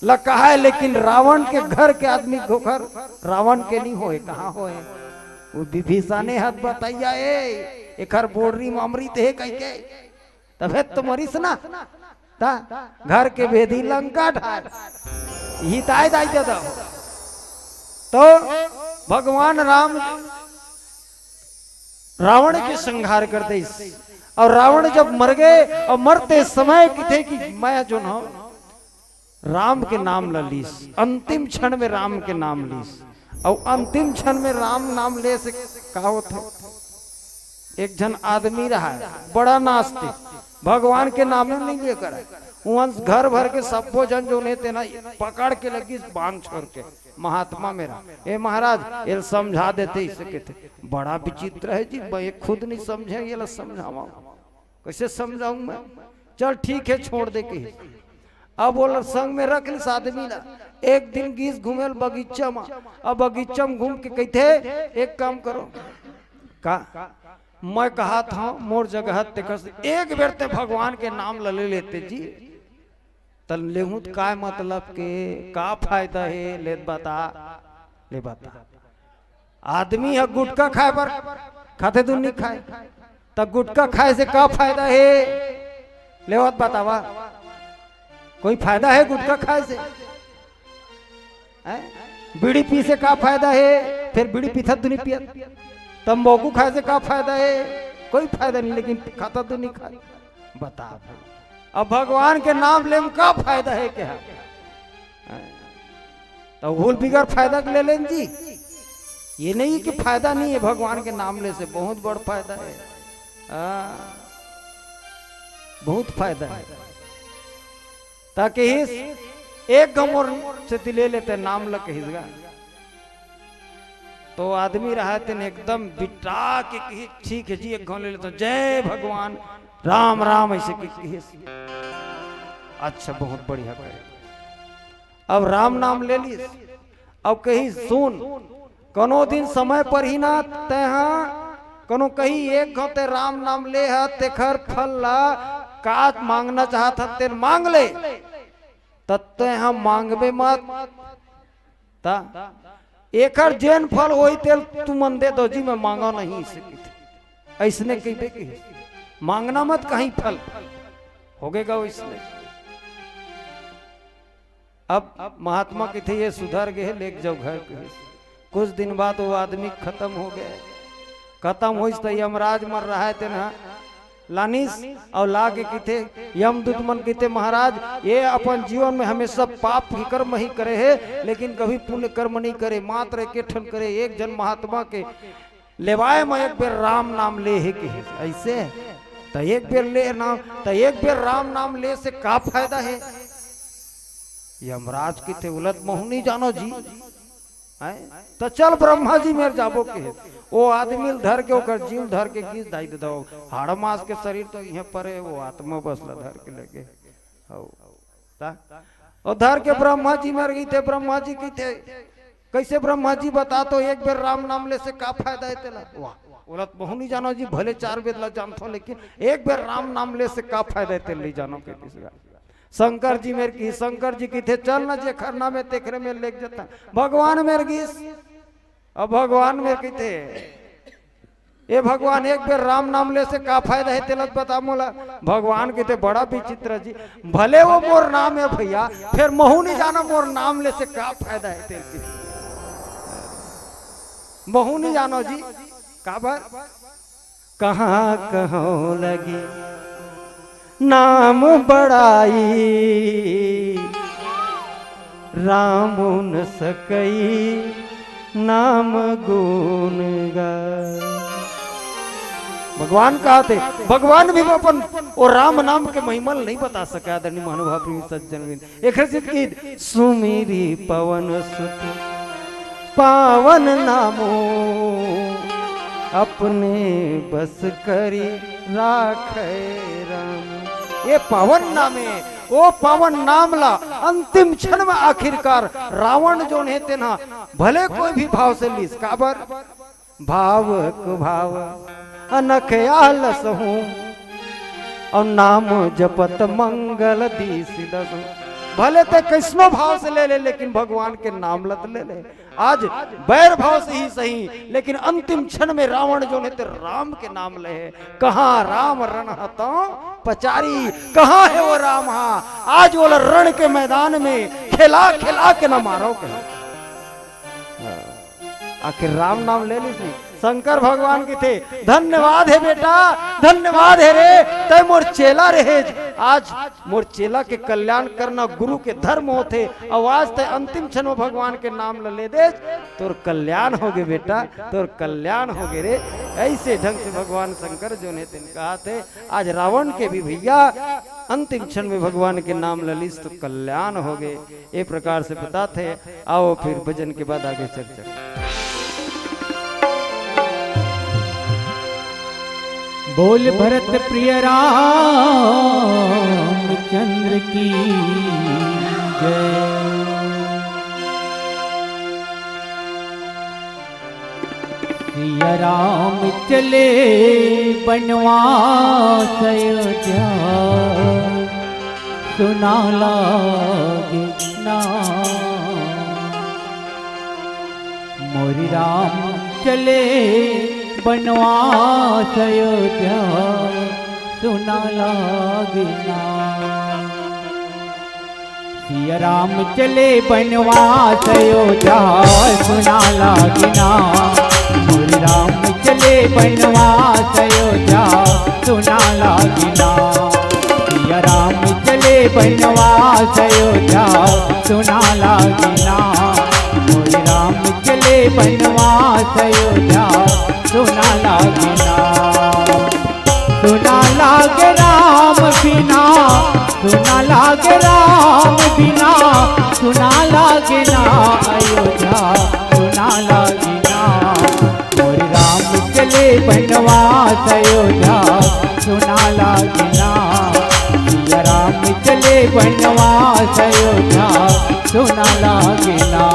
ल कहाय, लेकिन रावण के घर के आदमी घोखर रावण के नइ होय, कहाँ होय? वो विभीषणे हत बताइया, ए, एखर बोड़री म अमृत हे कहिके, तभे तो मरिस ना। ता घर के भेदी लंका ढाय, इही ताय दाई ददा हो। तो भगवान राम रावण के संहार कर देस। अउ रावण जब मर गे, अउ मरते समय किथे कि मैं जोन हौं राम के नाम ल लीस, अंतिम क्षण में राम के नाम लीस। अउ अंतिम क्षण में राम नाम ले से का होथे? एक झन आदमी रहय, बड़ा नास्तिक, भगवान के नाम नइ ले करय। उहाँ घर भर के सब्बो झन जोन हे तेन हा पकड़ के लगिस बांध छोर के, महात्मा मेरा, ए महाराज, एला समझा देते, अइसे कहिथे। बड़ा विचित्र हे जी, मैं खुद नइ समझेंव, एला समझावंव। कइसे समझाहूँ मैं? चल ठीक हे, छोड़ दे कहिस। अब ओला संग में रख लिस आदमी ला। एक दिन गिस घूमे ल बगीचा म, अब बगीचा म घूम के कहिथे, एक काम करो, का मैं कहत हौं, मोर जगह तेकर से एक बेर ते भगवान के नाम ल ले लेते जी, त लेहूं त काय मतलब के, का फायदा हे, ले त बता, ले बता। आदमी ह गुटखा खाय बर खाथे, धुन नइ खाय, त गुटखा खाय से का फायदा हे? लेवत बतावा, कोई फायदा हे गुटखा खाय से? हैं? बीड़ी पी से का फायदा हे? फेर बीड़ी पीथत धुन नइ पियत। तंबाकू खाय से का फायदा हे? कोई फायदा नइ, लेकिन खाता धुन नइ खाय। बता भाई, अब भगवान के नाम ले म का फायदा हे, कहे? हैं? त हुल बिगर फायदा के ले लेन जी। ये नइ कि फायदा नइ हे, भगवान के नाम ले से बहुत बड़ फायदा हे। हाँ, बहुत फायदा हे। त कहिस, एक घौं मोर सेती ले लेते, नाम ल कहिस गा। त आदमी रहय तेन एकदम बिटा के कहिस, ठीक हे जी, एक घौं ले लेते, जय भगवान राम राम, अइसे कहिस। अच्छा, बहुत बढ़िया कहे। अब राम नाम ले लिस। अब कही सुन, कोनो दिन समय पर ही ना, तेहा कोनो कही एक घंटे राम नाम ले ह, तेखर फल ला का मांगना चाहत ह, तेन मांग ले। त तेहा मांगबे मत, त एकर जेन फल होई, तेल तुमन दे दो जी, मैं मांगा नहीं इसे किथे। ऐसने कहिबे कि मांगना मत कहीं फल, होगे गा वैसने। अब महात्मा किथे ये सुधर गए, लेके जाओ घर के। कुछ दिन बाद वो आदमी खत्म हो गया। खत्म होइस त यमराज मन रहाय तेन ह लानिस, अउ लाके किथे, यमदूत मन किथे, महाराज, ये अपन जीवन में हमेशा पाप के कर्म ही करे हे, लेकिन कभी पुण्य कर्म नहीं करे, मात्र एक ठन करे, एक जन महात्मा के लेवाय म एक बेर राम नाम ले हे किहे। ऐसे त एक बेर ले नाम, त एक बेर राम नाम ले से का फायदा हे? यमराज किथे, उलत महू नहीं जानो जी। हैं? त चल ब्रह्मा जी मेर जाबो किहे। ओ आदमी ल धर के, ओकर जीव धर के गिस दाई दे दो। हाड़ मांस के शरीर तो इहें परे, वो आत्मा बस ला धर के लेगे। हौ। त ओ धर के ब्रह्मा जी मेर गिथे, ब्रह्मा जी किथे, कैसे ब्रह्मा जी बता तो, एक बेर राम नाम ले से का फायदा हे तेला? वाह, ओला तो महू नहीं जानो जी, भले चार वेद ला जानथो, लेकिन एक बेर राम नाम ले से का फायदा हे तेला नहीं जानो के किस गा। शंकर जी मेर की, शंकर जी किथे, चल ना, जेखर नाम हे तेखरे मेर लेके जता। भगवान मेर गिस, अब भगवान मेर किथे, ए भगवान, एक बेर राम नाम ले से का फायदा हे तेला बता मोला। भगवान किथे, बड़ा विचित्र जी, भले वो मोर नाम हे भैया, फेर महू नहीं जानो मोर नाम ले से का फायदा हे तेला। महू नहीं जानो जी, काबर? कहाँ कहौं लगी नाम बड़ाई, राम उन सकई नाम गुन गाई। भगवान कहाथे, भगवान भी अपन ओ राम नाम के महिमा ल नहीं बता सके। आदरणीय महानुभाव प्रेमी सज्जन वृंद, एखर से गीत सुमिरी पवन सुत पावन नामो, अपने बस करी राखे राम। ये पावन नाम हे, ओ पावन नाम ला अंतिम क्षण में आखिरकार रावण जोन हे तेन ह भले कोई भी भाव से लिस, काबर? भावक भाव अनख आलस हूँ, अउ नाम जपत मंगल दीस दसहूँ। भले ते कैसनो भाव से ले ले, लेकिन भगवान के नाम ल त ले ले। आज बैर भाव से ही सही, लेकिन अंतिम क्षण में रावण जोन हे ते राम के नाम ले हे। कहाँ राम रण हतौ पचारी, कहाँ हे वो राम हा? आज ओला रण के मैदान में खेला खेला के न मारव कहे। हाँ। आखिर राम नाम ले लिस। शंकर भगवान किथे, धन्यवाद हे बेटा, धन्यवाद हे रे, तैं मोर चेला रहेच। आज मोर चेला के कल्याण करना गुरु के धर्म होथे, अउ आज तैं अंतिम क्षण में भगवान के नाम ल ले देच, तोर कल्याण होगे बेटा, तोर कल्याण होगे रे। ऐसे ढंग से भगवान शंकर जोन हे तेन कहाथे, आज रावण के भी भैया अंतिम क्षण में भगवान के नाम ल लिस तो कल्याण होगे। ए प्रकार से बताथे। आओ फिर भजन के बाद आगे चर्चा। बोल भरत प्रिय रामचंद्र की जय। सिया राम चले बनवास अयोध्या, सुना लागे ना। मोरी राम चले बनवास अयोध्या, सुना लागे ना। सिया राम चले बनवास अयोध्या, सुना लागे ना। मोर राम चले बनवास अयोध्या, सुना लागे ना। सिया राम चले बनवास अयोध्या, सुना लागे ना। मोर राम चले बनवास अयोध्या, सुना लागे ना। सुना लागे राम बिना, सुना लागे राम बिना, सुना लागे ना अयोध्या, सुना लागे ना। मोर राम चले बनवास अयोध्या, सुना लागे ना। सिया राम चले बनवास अयोध्या, सुना लागे ना।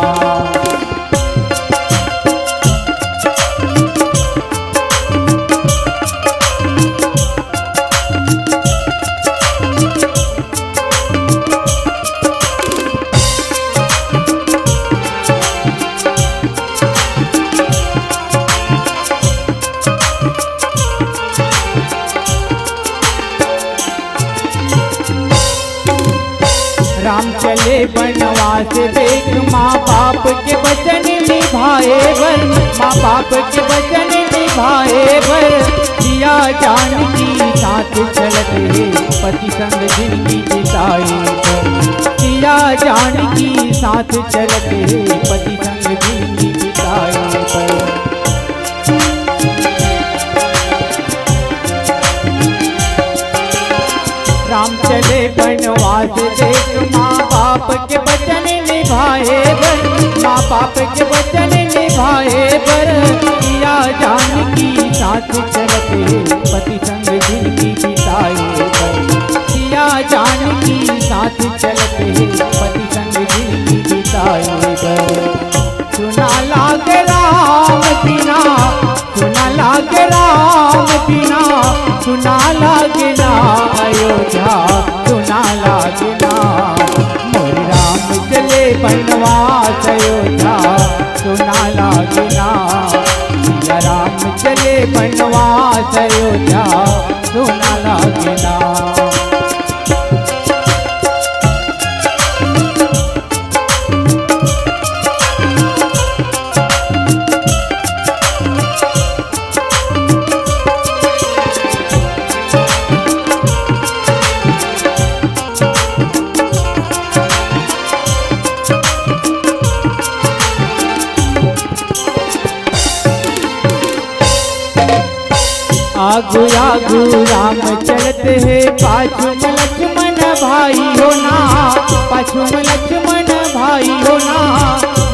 राम चले बनवास देख, माँ बाप के वचन निभाए बर, माँ बाप के वचन निभाए बर। सिया जानकी साथ चलत हे, पति संग जिनगी बिताए बर। सिया जानकी साथ चलत हे, पति संग जिनगी बिताए बर। राम चले बनवास देख, माँ बाप के वचन निभाए बर, माँ बाप के वचन निभाए बर। सिया जानकी साथ चलत हे, पति संग जिनगी बिताए बर। सिया जानकी साथ चलत हे, पति संग जिनगी बिताए बर। सुना लागे राम बिना, सुना लागे राम बिना, सुना लागे ना अयोध्या, सुना लागे ना। मोर राम चले बनवास अयोध्या, सुना लागे ना। सिया राम चले बनवास अयोध्या, सुना लागे ना। आगू आगू राम चलत हे, पाछू में लक्ष्मण भाई हो ना, पाछू में लक्ष्मण भाई हो ना।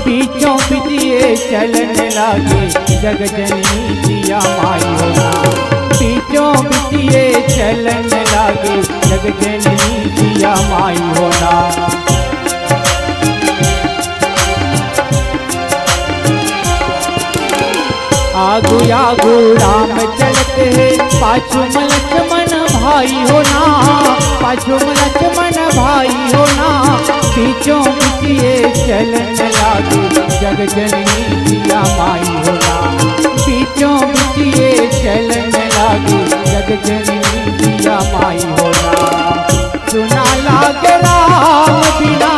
बीचों बीच ये चलन लागे, जग जननी सिया माई हो ना। बीचों बीच ये चलन लागे, जग जननी सिया माई हो ना। आगू आगू राम चलत हे, पाछू में लक्ष्मण भाई हो ना, पाछू में लक्ष्मण भाई हो ना। बीचों बीच ये चलन लागे, जग जननी सिया माई हो ना। बीचों बीच ये चलन लागे, जग जननी सिया माई हो ना। सुना लागे राम बिना,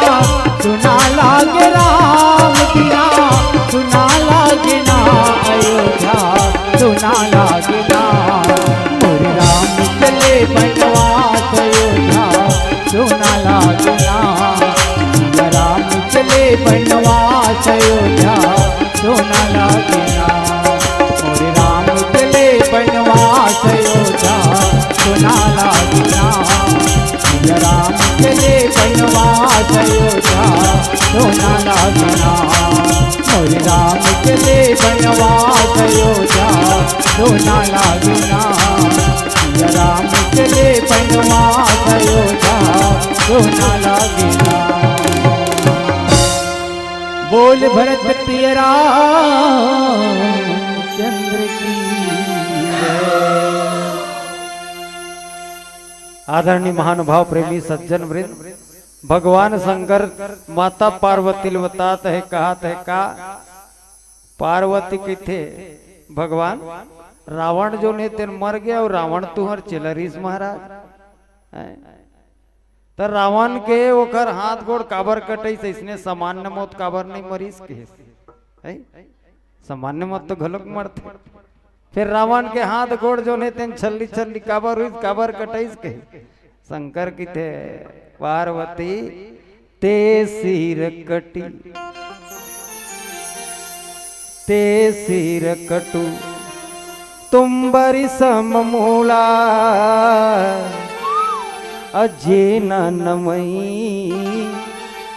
सुना लागे राम बिना, सुना लागे ना अयोध्या, सुना लागे ना। मोर राम चले बनवास अयोध्या, सुना लागे ना। सिया राम चले बनवास अयोध्या, सुना लागे ना। मोर राम चले बनवास अयोध्या, सुना लागे ना। सिया राम चले बनवास अयोध्या, सुना लागे ना। मोर राम चले बनवास अयोध्या, सुना लागे ना। सिया राम चले बनवास अयोध्या, सुना लागे ना। बोल भरत प्रिय रामचंद्र की जय। आदरणीय महानुभाव प्रेमी सज्जन वृंद, भगवान शंकर माता पार्वती ल बतात हे, कहत हे का? पार्वती कहिथे, भगवान, रावण जोन हे तेन मर गे अउ रावण तुंहर चेला रिहिस महाराज। हैं? त रावण के ओकर हाथ गोड़ काबर कटइस, अइसने सामान्य मौत काबर नइ मरिस कहिस? हैं? सामान्य मौत तो घलोक मरथे। फेर रावण के हाथ गोड़ जोन हे तेन छल्ली छल्ली काबर होइस, काबर कटइस कहिस? शंकर कहिथे, पार्वती, ते सिर कटी, ते सिर कटु, तुम्बरि सम मूला, अजे न नमई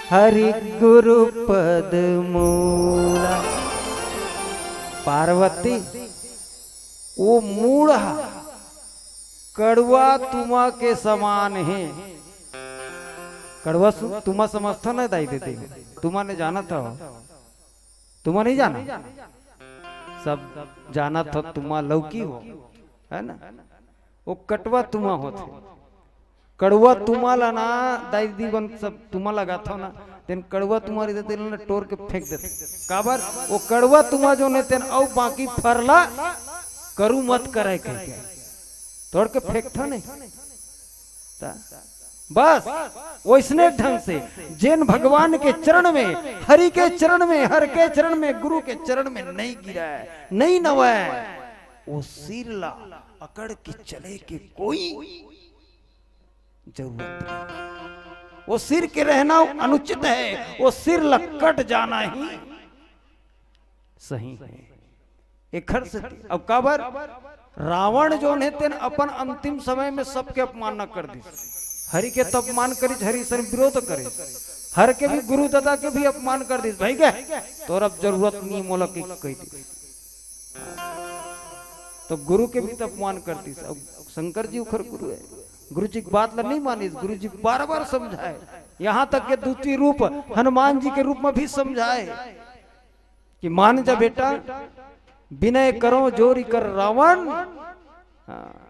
हरि गुरु पद मूला। पार्वती, वो मूड़ ह कड़वा तुमा के समान हे। कड़वा सु-, तुमा समझथव ना दाई दीदी? तुमा ने जानत हव? तुमा नहीं जाना? सब जानत हव, तुमा लौकी हो, है ना? वो कटवा तुमा होथे। कड़वा तुमा ला ना, दाई दीदी बन सब तुमा लगाथव ना, तेन कड़वा तुमा रहिथे, तेन ला टोर के फेंक देथे। काबर? वो कड़वा तुमा जोन हे तेन अउ बाकी फर ला करू मत करय कहिके तोड़ के फेंकथव नहीं। त बस वैसने ढंग से जेन भगवान के चरण में, हरि के चरण में, हर के चरण में, गुरु के चरण में नहीं गिरय, नहीं नवय, वो सिर ला अकड़ के चले के कोई जरूरत नहीं। वो सिर के रहना अनुचित है, वो सिर ला कट जाना ही सही है। एखर से अब काबर रावण जोन हे तेन अपन अंतिम समय में सबके अपमानना कर दिस। हरि के तो अपमान करिस, हरि से विरोध करिस, हर के भी, गुरु दादा के भी अपमान कर दिस। भाई के तोर अब जरूरत नहीं मोला के कह दिस। तो गुरु के भी तो अपमान कर दिस। अब शंकर जी उखर गुरु है, गुरु जी की बात ला नहीं मानिस, गुरु जी बार बार समझाए, यहाँ तक के दूती रूप हनुमान जी के रूप में भी समझाए कि मान जा बेटा, विनय करो जोरि कर रावण। हाँ,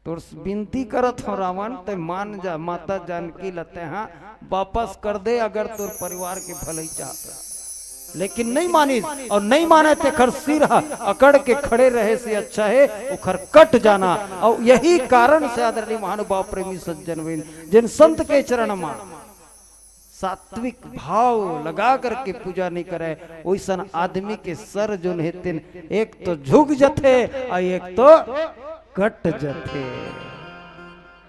तोर से विनती करत हो रावण, ते मान जा, माता जानकी ला तेहा वापस कर दे, अगर तोर परिवार के भलई चाहत है। लेकिन नहीं मानिस, और नहीं माने तेखर सिर ह अकड़ के खड़े रहे से अच्छा है ओखर कट जाना। और यही कारण से आदरणीय महानुभाव प्रेमी सज्जन वृंद, जिन संत के चरण मा सात्विक भाव लगा करके पूजा नहीं करे, वैसन आदमी के सर जोन हे तेन एक तो झुक जथे और एक तो कट जथे,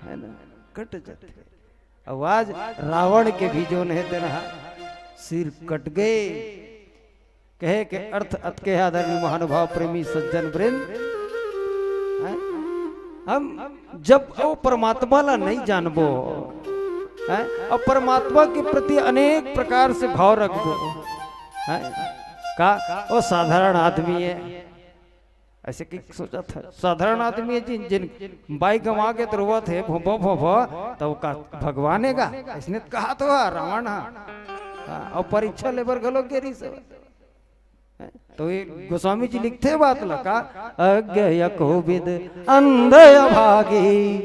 है ना, कट जथे। अब आज रावण के भी जोन हे तेन हा सिर कट गए। कहे के अर्थ अतके हे आदरणीय महानुभाव प्रेमी सज्जन वृंद, हैं? हम जब ओ परमात्मा ला नहीं जानबो, हैं? और परमात्मा के प्रति अनेक प्रकार से भाव रखबो, हैं? का ओ साधारण आदमी है, ऐसे की सोचत हे, साधारण आदमी है, जिन जिन बाई गंवा के तो रोवत हे, भोंभो भोंभो, तो का भगवान हे का? इसने तो कहा तो है रावण हा। हाँ, और परीक्षा लेबर घलो के रही सब। तो ये गोस्वामी जी लिखथे बात ला का, अज्ञ अकोविद अंध अभागी,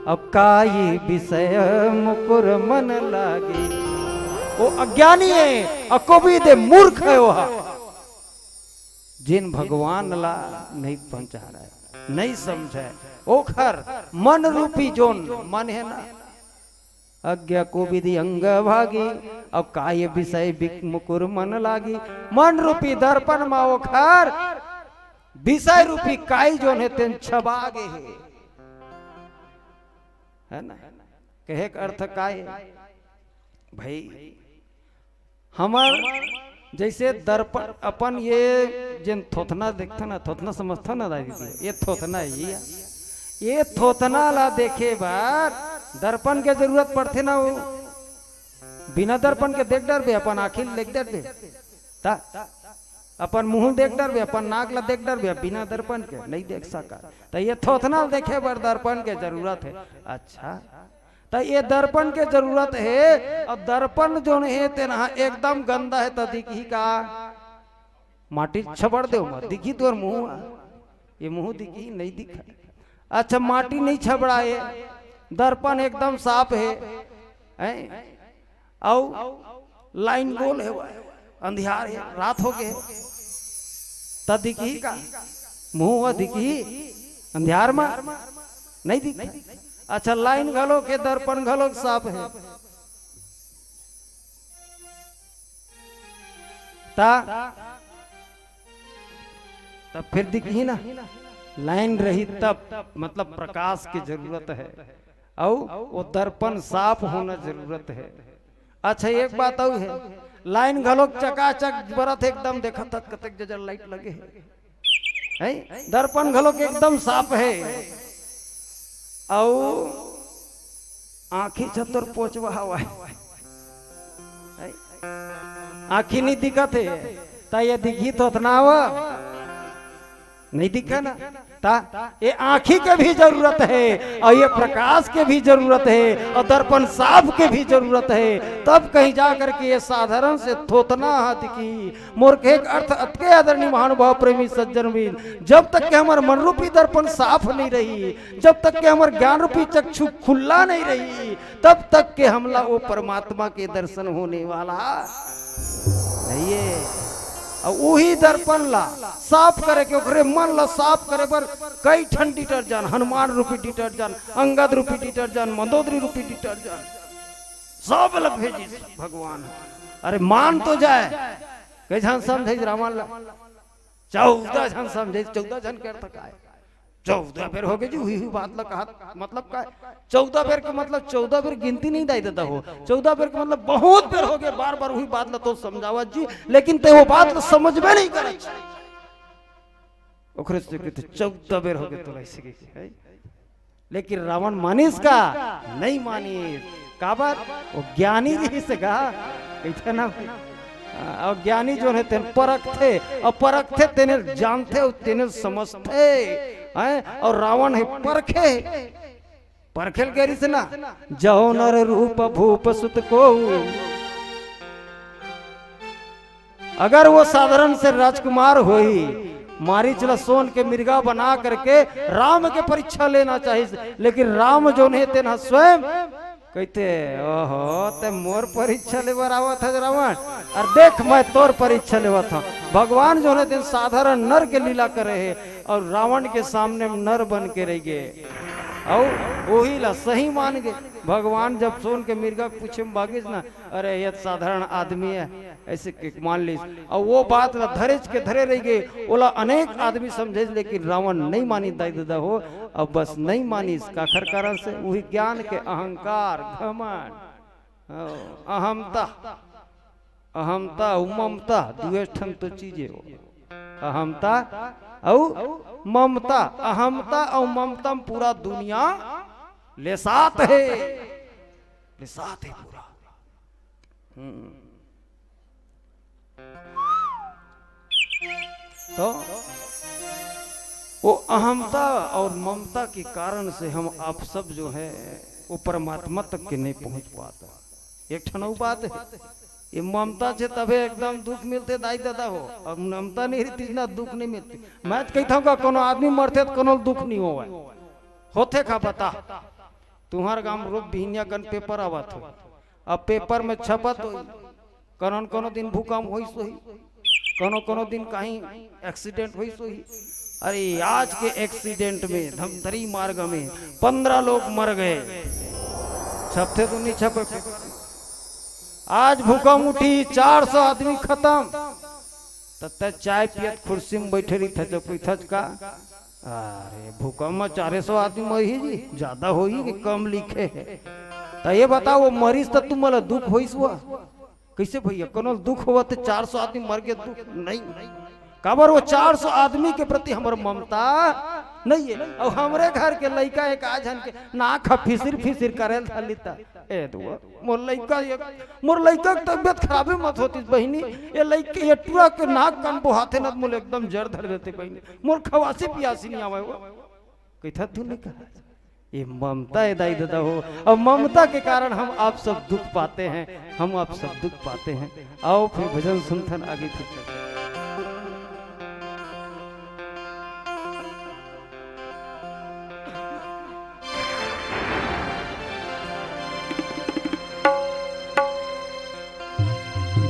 अब काई विषय मुकुर मन लागी। वो अज्ञानी है, अकोविद है, मूर्ख है वो, जिन भगवान ला नहीं पहचाने, नहीं समझे, ओखर मन रूपी जोन मन है ना, अज्ञा को विधि अंग भागी, अब काय विषय बिक मुकुर मन लागी। मन रूपी दर्पण मा ओखर विषय रूपी काई जोन हे तेन छबा गे हे, है ना? कहे के अर्थ काय? भाई, हमर जैसे दर्पण, अपन ये जेन थोथना देखथन ना, थोथना समझथन ना दाई दीदी, ये थोथना ही है। ये थोथना ला देखे बर दर्पण के जरूरत पड़थे ना, वो बिना दर्पण के देख डरबे, अपन आँखी ल देख डरबे, ता अपन मुंह देख डरबे, अपन नाक ला देख डरबे, बिना दर्पण के नहीं देख सका। तो ये थोथना ल देखे बर दर्पण के जरूरत है। अच्छा, त ये दर्पण के जरूरत हे। अउ दर्पण जोन हे तेन ह एकदम गंदा हे, त दिखही का? माटी छबड़ देव म दिखही तोर मुंह ह। ये मुंह दिखही? नहीं दिखय। अच्छा, माटी नहीं छबड़ाए, दर्पण एकदम साफ हे, हैं? अउ लाइन गोल हे, अंधियार हे, रात हो गे हे, त दिखही का? मुंह ह दिखही अंधियार म? नहीं दिखय। अच्छा, लाइन घलो के दर्पण घलो साफ हे, ता तब फिर दिखही ना, लाइन रही तब, मतलब प्रकाश के जरूरत हे, अउ वो दर्पण साफ होना जरूरत हे। अच्छा, एक बात अउ हे, लाइन घलोक चकाचक बरत हे, एकदम देखत हत कतेक जजर लाइट लगे हे, हैं? दर्पण घलोक एकदम साफ हे, अउ आँखी छतोर पोचवा हवय, हैं? आँखी नहीं दिखत हे, त ये दिखही थोथना हवय? नहीं दिखय ना। ता ये आँखी के भी जरूरत हे अउ ये प्रकाश के भी जरूरत हे अउ दर्पण साफ के भी जरूरत हे, तब कहीं जा करके ये साधारण से थोथना ह दिखही। मोर कहे के अर्थ अतके आदरणीय महानुभाव प्रेमी सज्जन वृंद, जब तक के हमर मन रूपी दर्पण साफ नहीं रही, जब तक के हमर ज्ञान रूपी चक्षु खुला नहीं रही, तब तक के हमला वो परमात्मा के दर्शन होने वाला नहीं हे। अउ उही दर्पण ला साफ करे के, ओकरे मन ला साफ करे बर कई ठन डिटर्जेंट, हनुमान रूपी डिटर्जेंट, अंगद रूपी डिटर्जेंट, मंदोदरी रूपी डिटर्जेंट, सब ला भेजिस भगवान। अरे मान तो जाए, कई झन समझे रावण ला, चौदह झन समझे, चौदह झन के अर्थ का हे? चौदह बेर होगे जी, उही, उही बात ला कहत, मतलब का हे? चौदह बेर के मतलब चौदह बेर गिनती नहीं दाई ददा हो, चौदह बेर के मतलब बहुत बेर होगे, बार बार उही बात ला तो समझावत जी, लेकिन ते वो बात ला समझबे नहीं करत। ओकरे से कहते चौदह बेर होगे तोला ऐसे के, है? लेकिन रावण मानिस का? नहीं मानिस। काबर? वो ज्ञानी रहिस गा। कहिथे ना, अउ ज्ञानी जो हे तेन परखथे, अउ परखथे तेने जानथे, अउ तेने समझथे, हैं? अउ रावण हे परखे, परखेल करिस ना, जौ नर रूप भूप सुत को। अगर वो साधारण से राजकुमार होही, मारीच ला सोन के मिर्गा बना करके राम के परीक्षा लेना चाहिस, लेकिन राम जोन हे तेन ह स्वयं कहिथे, "ओहो, ते मोर परीक्षा लेबर आवत हस रावण, अउ देख मैं तोर परीक्षा लेवत हौं।" भगवान जोन हे तेन साधारण नर के लीला करे हे अउ रावण के सामने म नर बन के रहि गे, अउ ओही ला सही मान गे। भगवान जब सोन के मिर्गा के पूछे म भागिस ना, "अरे, ये साधारण आदमी हे," ऐसे के मान लीस। अउ वो बात ला धरेच के धरे रहि गे, ओला अनेक आदमी समझेस, लेकिन रावण नहीं मानिस दाई ददा हो। अब बस नहीं मानिस, काखर कारण से? उही ज्ञान के अहंकार, घमंड, अहमता, अहमता अउ ममता, दुए ठन तो चीज हे वो। अहमता अउ ममता, अहमता अउ ममता म पूरा दुनिया लेसात हे, लेसात हे पूरा। हम्म। तो वो अहमता और ममता के कारण से हम आप सब जो है वो परमात्मा तक के नहीं पहुंच पाता। एक ठन अउ बात हे, ये ममता से तभे एकदम दुख मिलथे दाई ददा हो, अब ममता नहीं रहतिस ना दुख नहीं मिलतिस। मैं तो कहिथौं का कोनो आदमी मरथे तो कोनो दुख नहीं होवय, होथे का बता? तुंहर गांव रोज बिहनिया कन पेपर आवत हो, अब पेपर में छपत होही, कोनो न कोनो दिन भूकंप होइस होही, कोनो कोनो दिन कहीं एक्सीडेंट होइस होही। अरे, आज के एक्सीडेंट में धमतरी मार्ग में पंद्रह लोग मर गए। छपथे तो नहीं छपे। आज भूकंप उठी, चार सौ आदमी खतम। त तैं चाय पियत खुर्सी में बइठे रहिथस, जब कहिथस का, अरे, भूकंप में चारे सौ आदमी मरही जी, जादा होही कि कम लिखे हे? त ये बता, वो मरिस त तुमला दुख होइस हुआ? कइसे भइया, कोनो दुख होवत हे, चार सौ आदमी मर गे, दुख नहीं? काबर वो चार सौ आदमी के प्रति हमर ममता नहीं हे। अउ हमरे घर के लइका एक आध झन के नाक ह फिसिर फिसिर करे ल धर लिता। ए दुआ, मोर लइका, ये, मोर लइका के तबियत खराबे मत होतिस बहिनी, ये लइका, ये टुरा के नाक कान बोहाथे न, मोला एकदम जर धर देथे बहिनी, मोर खवासी पियासी नहीं आवय वो। कहिथस तू नहीं कहा। ये ममता हे दाई ददा हो, अउ ममता के कारण हम आप सब दुख पाते हैं, हम आप सब दुख पाते हैं। आओ फिर भजन सुनथन, आगे फिर चलथन।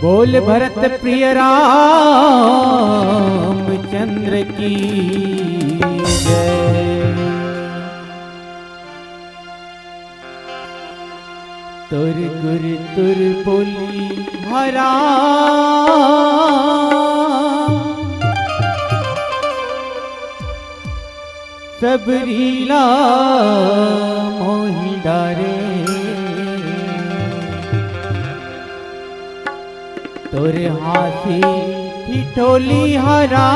बोल भरत प्रिय रामचंद्र की जय। तुर गुर तुर बोली हरा सबरी ला मोहि डारे। तोर हाँसी ठिठोली हरा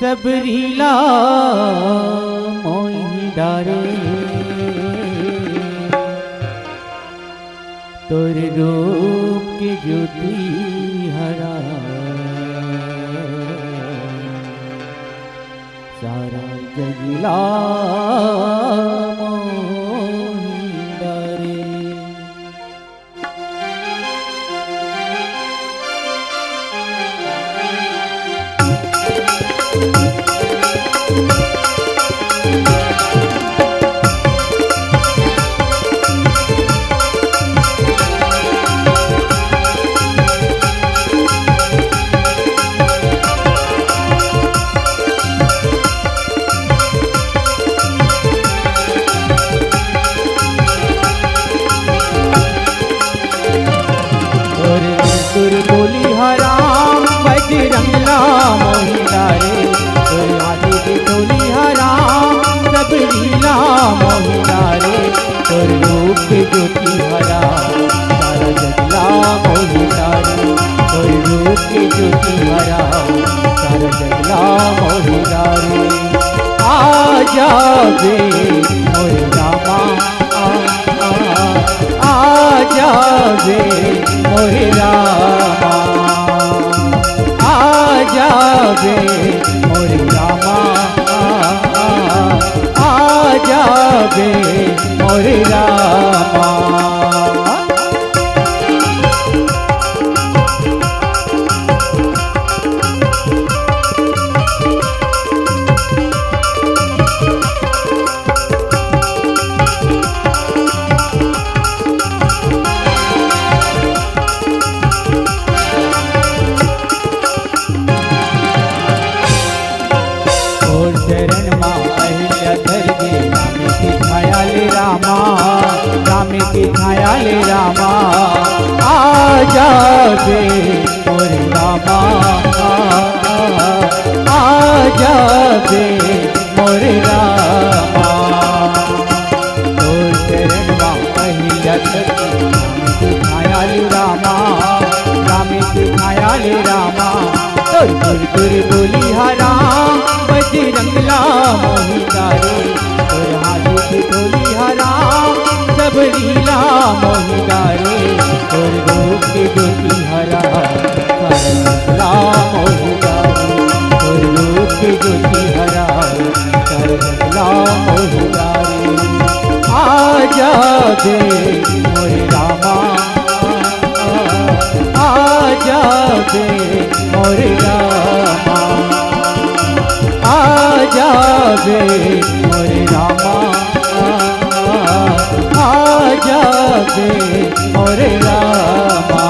सबरी ला मोहि डारे। तोर रूप के ज्योति हरा सारा जग ला मोहि डारे। जाबे मोर रामा, आ, आ, आ जाबे मोर रामा, आ जाबे मोर रामा, आ, आ, आ जाबे मोर रामा। तोर चरण मा अहिल्या धर गे, रामे के छाया ले रामा, रामे के छाया ले रामा, आ जाबे मोर रामा, आ, आ, आ जाबे मोर रामा। तोर चरण मा पहिला सती, राम के छाया ले रामा, राम के छाया ले रामा। तोर तुर तुर बोली हा राम, बजरंग ला मोहि डारे। तोर हाथ के टोली हा राम, सबरी ला मोहि डारे। तोर रूप के ज्योति हा राम, सारा जग ला मोहि डारे। तोर रूप के ज्योति हा राम, सारा जग ला मोहि डारे। आ जाबे मोर रामा, आ जाबे मोर रामा, आ जाबे मोर रामा, आ जाबे मोर रामा।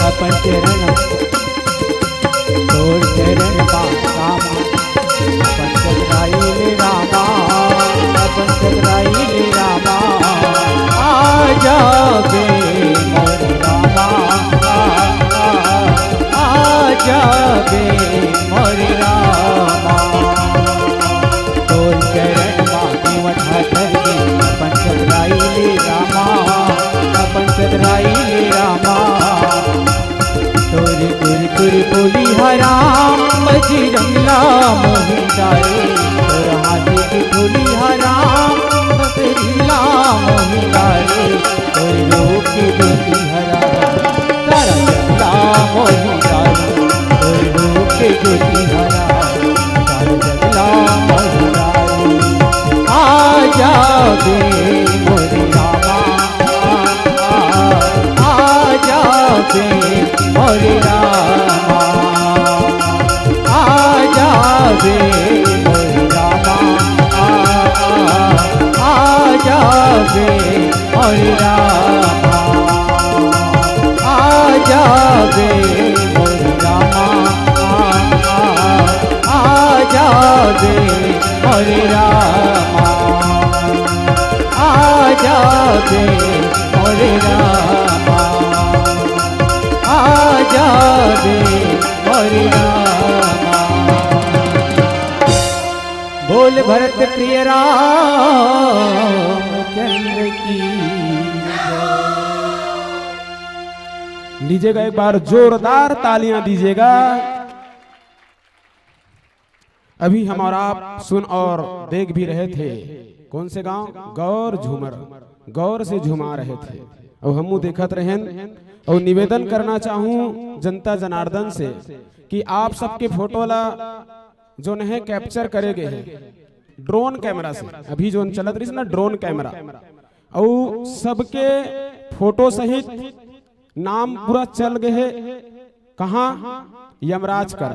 अपन चरण, तोर चरण मा रामा, अपन चतराई ले रामा, अपन चतराई ले रामा, आ जाबे मोर रामा, आ, आ, आ जाबे मोर रामा। तोर चरण मा देवत हा धर गे, अपन चतराई ले रामा, अपन चतराई ले रामा। तोर तुर तुर बोली हा राम, बजरंग ला मोहि डारे। तोर हाथ के टोली हा राम, बसरी ला मोहि डारे। तोर रूप के ज्योति हा राम, सारा जग ला मोहि डारे। तोर रूप के ज्योति हा राम, सारा जग ला मोहि डारे। आ जाबे मोर रामा, आ जाबे मोर रामा, आ जाबे मोर रामा, आ, आ, आ जाबे मोर रामा, आ जाबे मोर रामा, आ, आ, आ जाबे मोर रामा, आ जाबे मोर रामा, आ जाबे मोर रामा। बोल भरत प्रिय रामचंद्र की जय। लीजिएगा, एक बार जोरदार तालियां दीजिएगा। अभी हम और आप सुन और देख भी रहे थे, कौन से गांव? गौर झूमर, गौर से झुमा रहे थे। और हमू देखत रहेन और निवेदन करना चाहूं जनता जनार्दन से कि आप सबके फोटो ला जोन है कैप्चर करे गए हैं ड्रोन कैमरा से, अभी जोन चलत रहिस ना ड्रोन कैमरा, और सबके फोटो सहित नाम पूरा चल गए है। कहाँ? यमराज कर।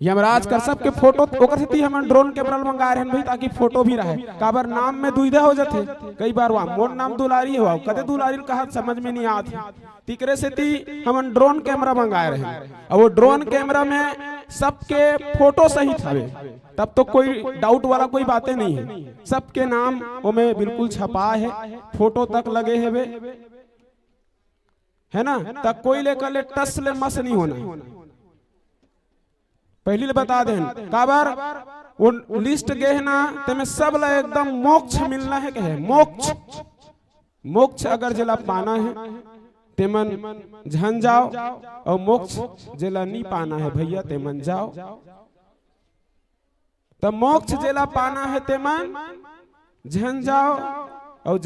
यमराज कश्यप के फोटो, ओकर सेती हमन ड्रोन कैमरा ल मंगाए रहन भाई, ताकि फोटो भी रहे। काबर नाम में दुविधा हो जाथे, कई बार वहाँ मोर नाम दुलारी हे, कते दुलारी ल कहा समझ में नहीं आत हे। तिकरे सेती हमन ड्रोन कैमरा मंगाए रहन, और वो ड्रोन कैमरा में सबके फोटो सहित हवे, तब तो कोई डाउट वाला कोई बातें नहीं है। सबके नाम ओमे बिल्कुल छपा है, फोटो तक लगे हेवे, है ना? त कोई लेकर ले टस ले मस नहीं होना है। पहली ले बता देन, काबर वो लिस्ट गे है ना, तेमे सब ला एकदम मोक्ष मिलना है, कहे मोक्ष। मोक्ष अगर जेला पाना है, तेमन झन जाओ, और मोक्ष जेला नहीं पाना है भैया, तेमन जाओ। त मोक्ष जेला पाना है, तेमन झन जाओ, और